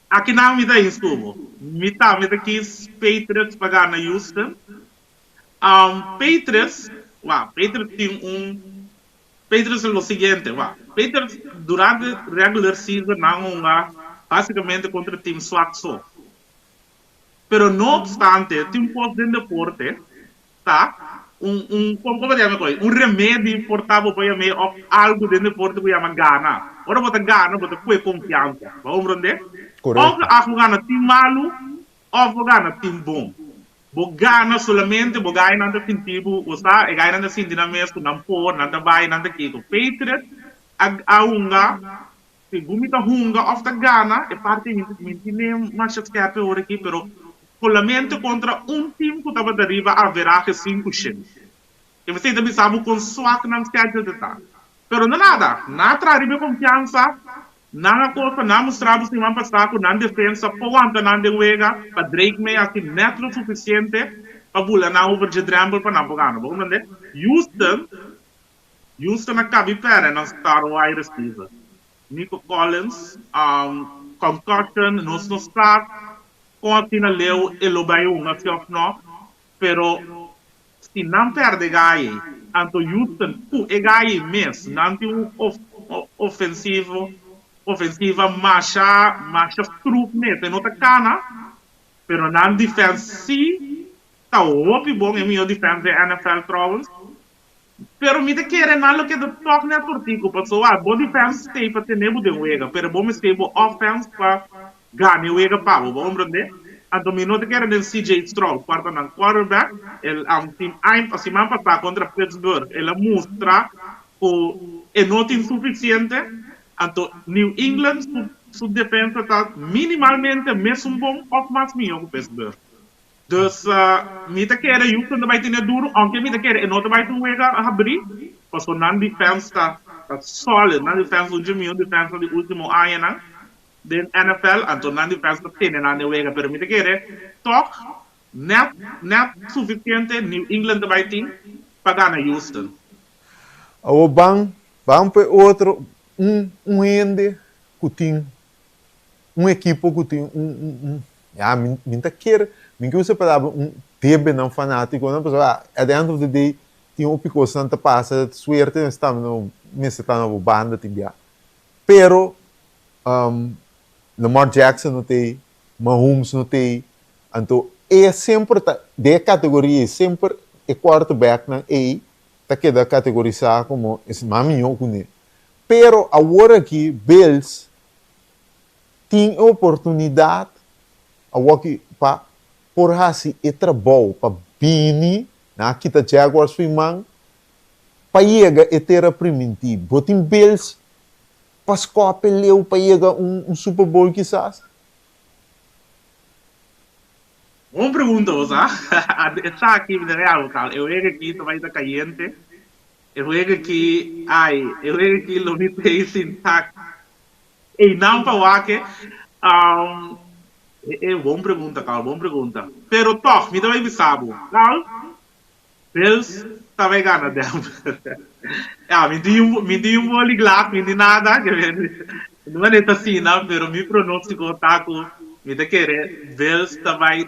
Akinan mi ta instubo. Mi tambe ta kies Patriots pa gana Houston. Petrus, wak, Petrus tin un, Petrus lo siguiente, wak, Petrus durante regular season nan hunga basicamente contra team swak so. Pero no obstante, tin un cos den deporte ta un, un, como ta yama e cos? Un remedi por ta bo por yama of algo den deporte cu yama gana. Ora bo ta gana bo ta coge confiansa, bo a comprende? Of Correcto. a gana team malu of bo gana team bon. Bo gana solamente bo gainan ta sinti bo, bo sa, e gainan ta sinti nan mes ku nan por, nan ta bai, nan ta kiko. Patriots a a hunga, segun mi ta hunga òf ta gana, e parti mi mi tine masha skèrpi ora aki, pero solamente kontra un tim ku tabata riba averahe 500. E mester ta bisa bo kon swak nan schedule ta ta. Pero no nada, nan a traha riba e konfiansa, nan a kosa, nan a mustra bo siman pasá ku nan defensa por wanta nan den wega pa Drake Maye hasi nèt lo sufisiente pa bula nan over dje drèmpel pa nan por gana. Bo komprendé? Houston, Houston a kabi pèrdè nan star wide receiver, Nico Collins, concussion, nos no sa kon asina leu e lo bai hunga si òf nò, pero Si nan perde gai ei, anto Houston ku e gai ei mes, nan tin un ofensivo, ofensiva masha, masha stroef mes. E no ta kana, pero nan defense si ta hopi bon, e mihó defense den NFL trouwens. Pero mi ta kere nan lo keda tòg net kortiku, pasobra bo defense stay pa tene bo den wega, pero bo mester bo offense pa gana e wega pa bo, bo komprende? Anto mi no ta kere den CJ Stroud, cual ta nan quarterback, el tin aña, siman pasá kontra Pittsburgh el a mustra ku e no tin sufisiente, anto New England su su defensa ta minimalmente mesun bon òf mas mihó ku Pittsburgh. Dus mi ta kere Houston ta bai tene duru, aunke mi ta kere e no ta bai ta un wega habrí, pasobra nan defense ta ta solid, nan defense un dje mihó defensa di ultimo añanan den NFL, anto nan defense ta tene nan den wega, pero mi ta kere tòg nèt nèt sufisiente New England ta bai tin pa gana Houston. Awor ban ban pa e otro un un hende ku tin un ekipo ku tin un un un ya mi mi ta kier mi ke usa e palabra un debenan fanatikonan pasobra at the end of the day tin hopi kosnan ta pasa suerte mester ta na mester ta na bo banda tin bia pero Lamar Jackson no ta ei Mahomes no ta ei anto e semper ta den e kategoria ei semper e quarterbacknan ei ta keda kategorisá komo esnan mihó kuné Pero awor aki Bills tin e oportunidad awoki pa por haci e trabou pa bini nan a kita Jaguars fu man pa yega e tera priminti. Bo tin Bills pa scope leu pa yega un Super Bowl kisas? Bon pregunta bo sa. Esaki mi ta real bo Carl. E wega aki ta bai ta cayente. E wega aki, ai, e wega aki lo mi tei sinta einan pa wak e. E bon pregunta Carl, bon pregunta. Pero tog mi ta bai bisa bo, Carl, Bills ta bai gana Denver. Ya, mi tin un, mi tin un boli glas, mi tin nada, ke mi no manera ta asina, pero mi pronóstiko ta ku mi ta kere Bills ta bai,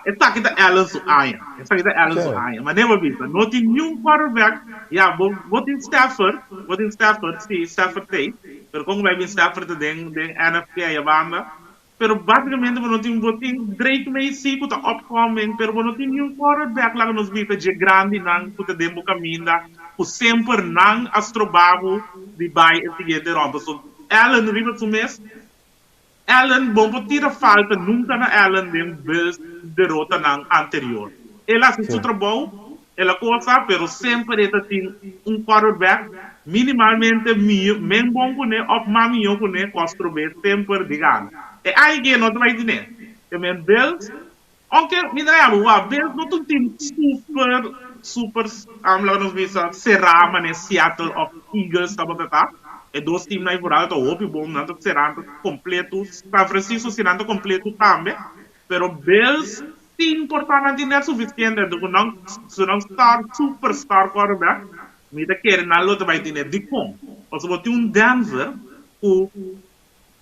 esaki ta Allen su aña, esaki ta Allen su aña. Manera bo bisa, no tin niun quarterback, ya, bo, bo tin Stafford, bo tin Stafford, si, Stafford t'ei, pero kon ku bai bin Stafford ta den, den NFC ayabanda, Pero básicamente bo no tin, bo tin Drake May sí ku ta upcoming, pero bo no tin niun quarterback laga nos bisa dje grandinan ku ta den bo kaminda ku semper nan a stroba bo di bai e siguiente rond. Pasobra Allen riba su mes, Allen bo no por tira falta nunka na Allen den Bills derotanan anterior. El a hasi su trabou, el a cosa, pero semper e ta tin un quarterback minimalmente mihó, men bon kuné òf mas mihó kuné ku a strob'é semper di gana. E aña aki e no ta bai tine. Te men Bills, ounke mi ta yama wak, Bills no ta un team super, super, laga nos bisa, será manera Seattle òf Eagles tabata ta. E dos teamnan ei vooral ta hopi bon, nan ta será, nan ta kompleto. San Francisco si nan ta kompleto tambe, pero Bills tin por ta nan tin net sufisiente anto ku nan su nan star super star quarterback mi ta kere nan lo ta bai tene. Dikon? Pasobra bo tin un Denver ku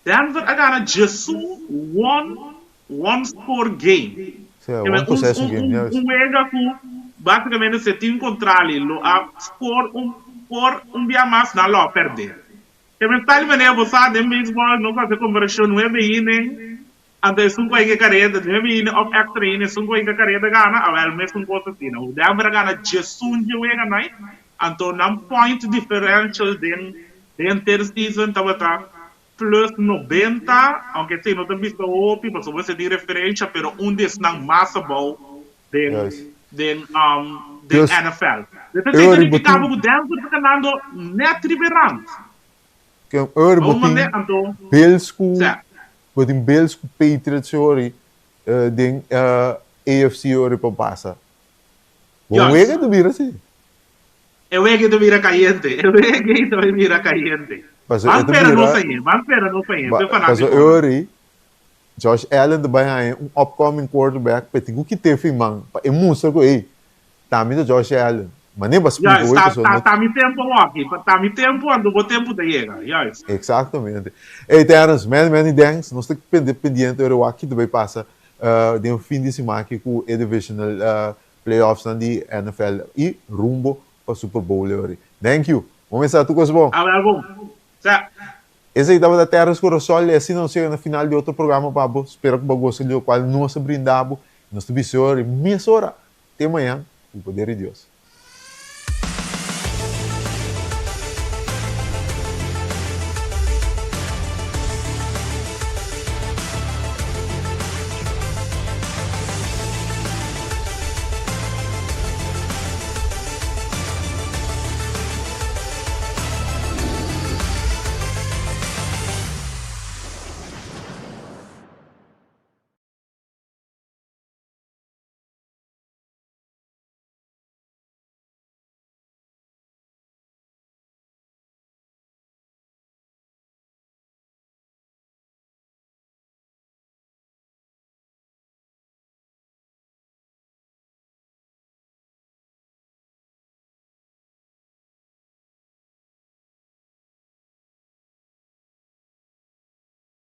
Denver a gana djesun one one score game. Sí, one possession game, juist. Un wega ku basikamente si e tin kontrali lo a score un por un bia mas nan lo a perde. Ke men tal manera bo sa den beisbòl nos hasi komparashon nuebe inning Anto esun ku a hinka kareda, nuebe inning òf èkstra inning, esun ku a hinka kareda gana, awèl mesun kos asina. Denver a gana djesun dje wega nai, anto nan point differential den den henter season tabata plus 90, aunke esei no ta bisa hopi pasobra bo esei tin referensha, pero un di esnan mas abou den den den NFL. Esei ta signifiká bo ku Denver ta ganando nèt riba e rand. Ken ora bo tin Bills ku bo tin Bills ku Patriots ori den AFC ori pa pasa. Bo wega ta bira si. E wega ta bira kayente. E wega ta bira kayente. Ban spera nos aña. Ban spera nos aña. Paso e ori Josh Allen ta bai haña un upcoming quarterback pe tin ku kit'é fin man pa e mustra ku ey ta mi ta Josh Allen. Manera pa splika Juist, hoy ta, pasobra ta, no ta mi tempo hoki, pa ta mi tempo anto bo tempo ta yega. Juist. Exactamente. Ey Terence, many many thanks. Nos ta pende pendiente ora wak ki ta bai pasa den fin di siman aki ku e divisional playoffsnan di NFL y rumbo pa Super Bowl e ora. Thank you. Bo mester tur kos bon. Awel bon. Sa. Esei tabata Terence Corasol y asina nos yega na final di otro programa pa bo. Spera cu bo a gosta di locual nos a brinda bo. Nos ta bisa ora y mesora te mañan cu poder di Dios.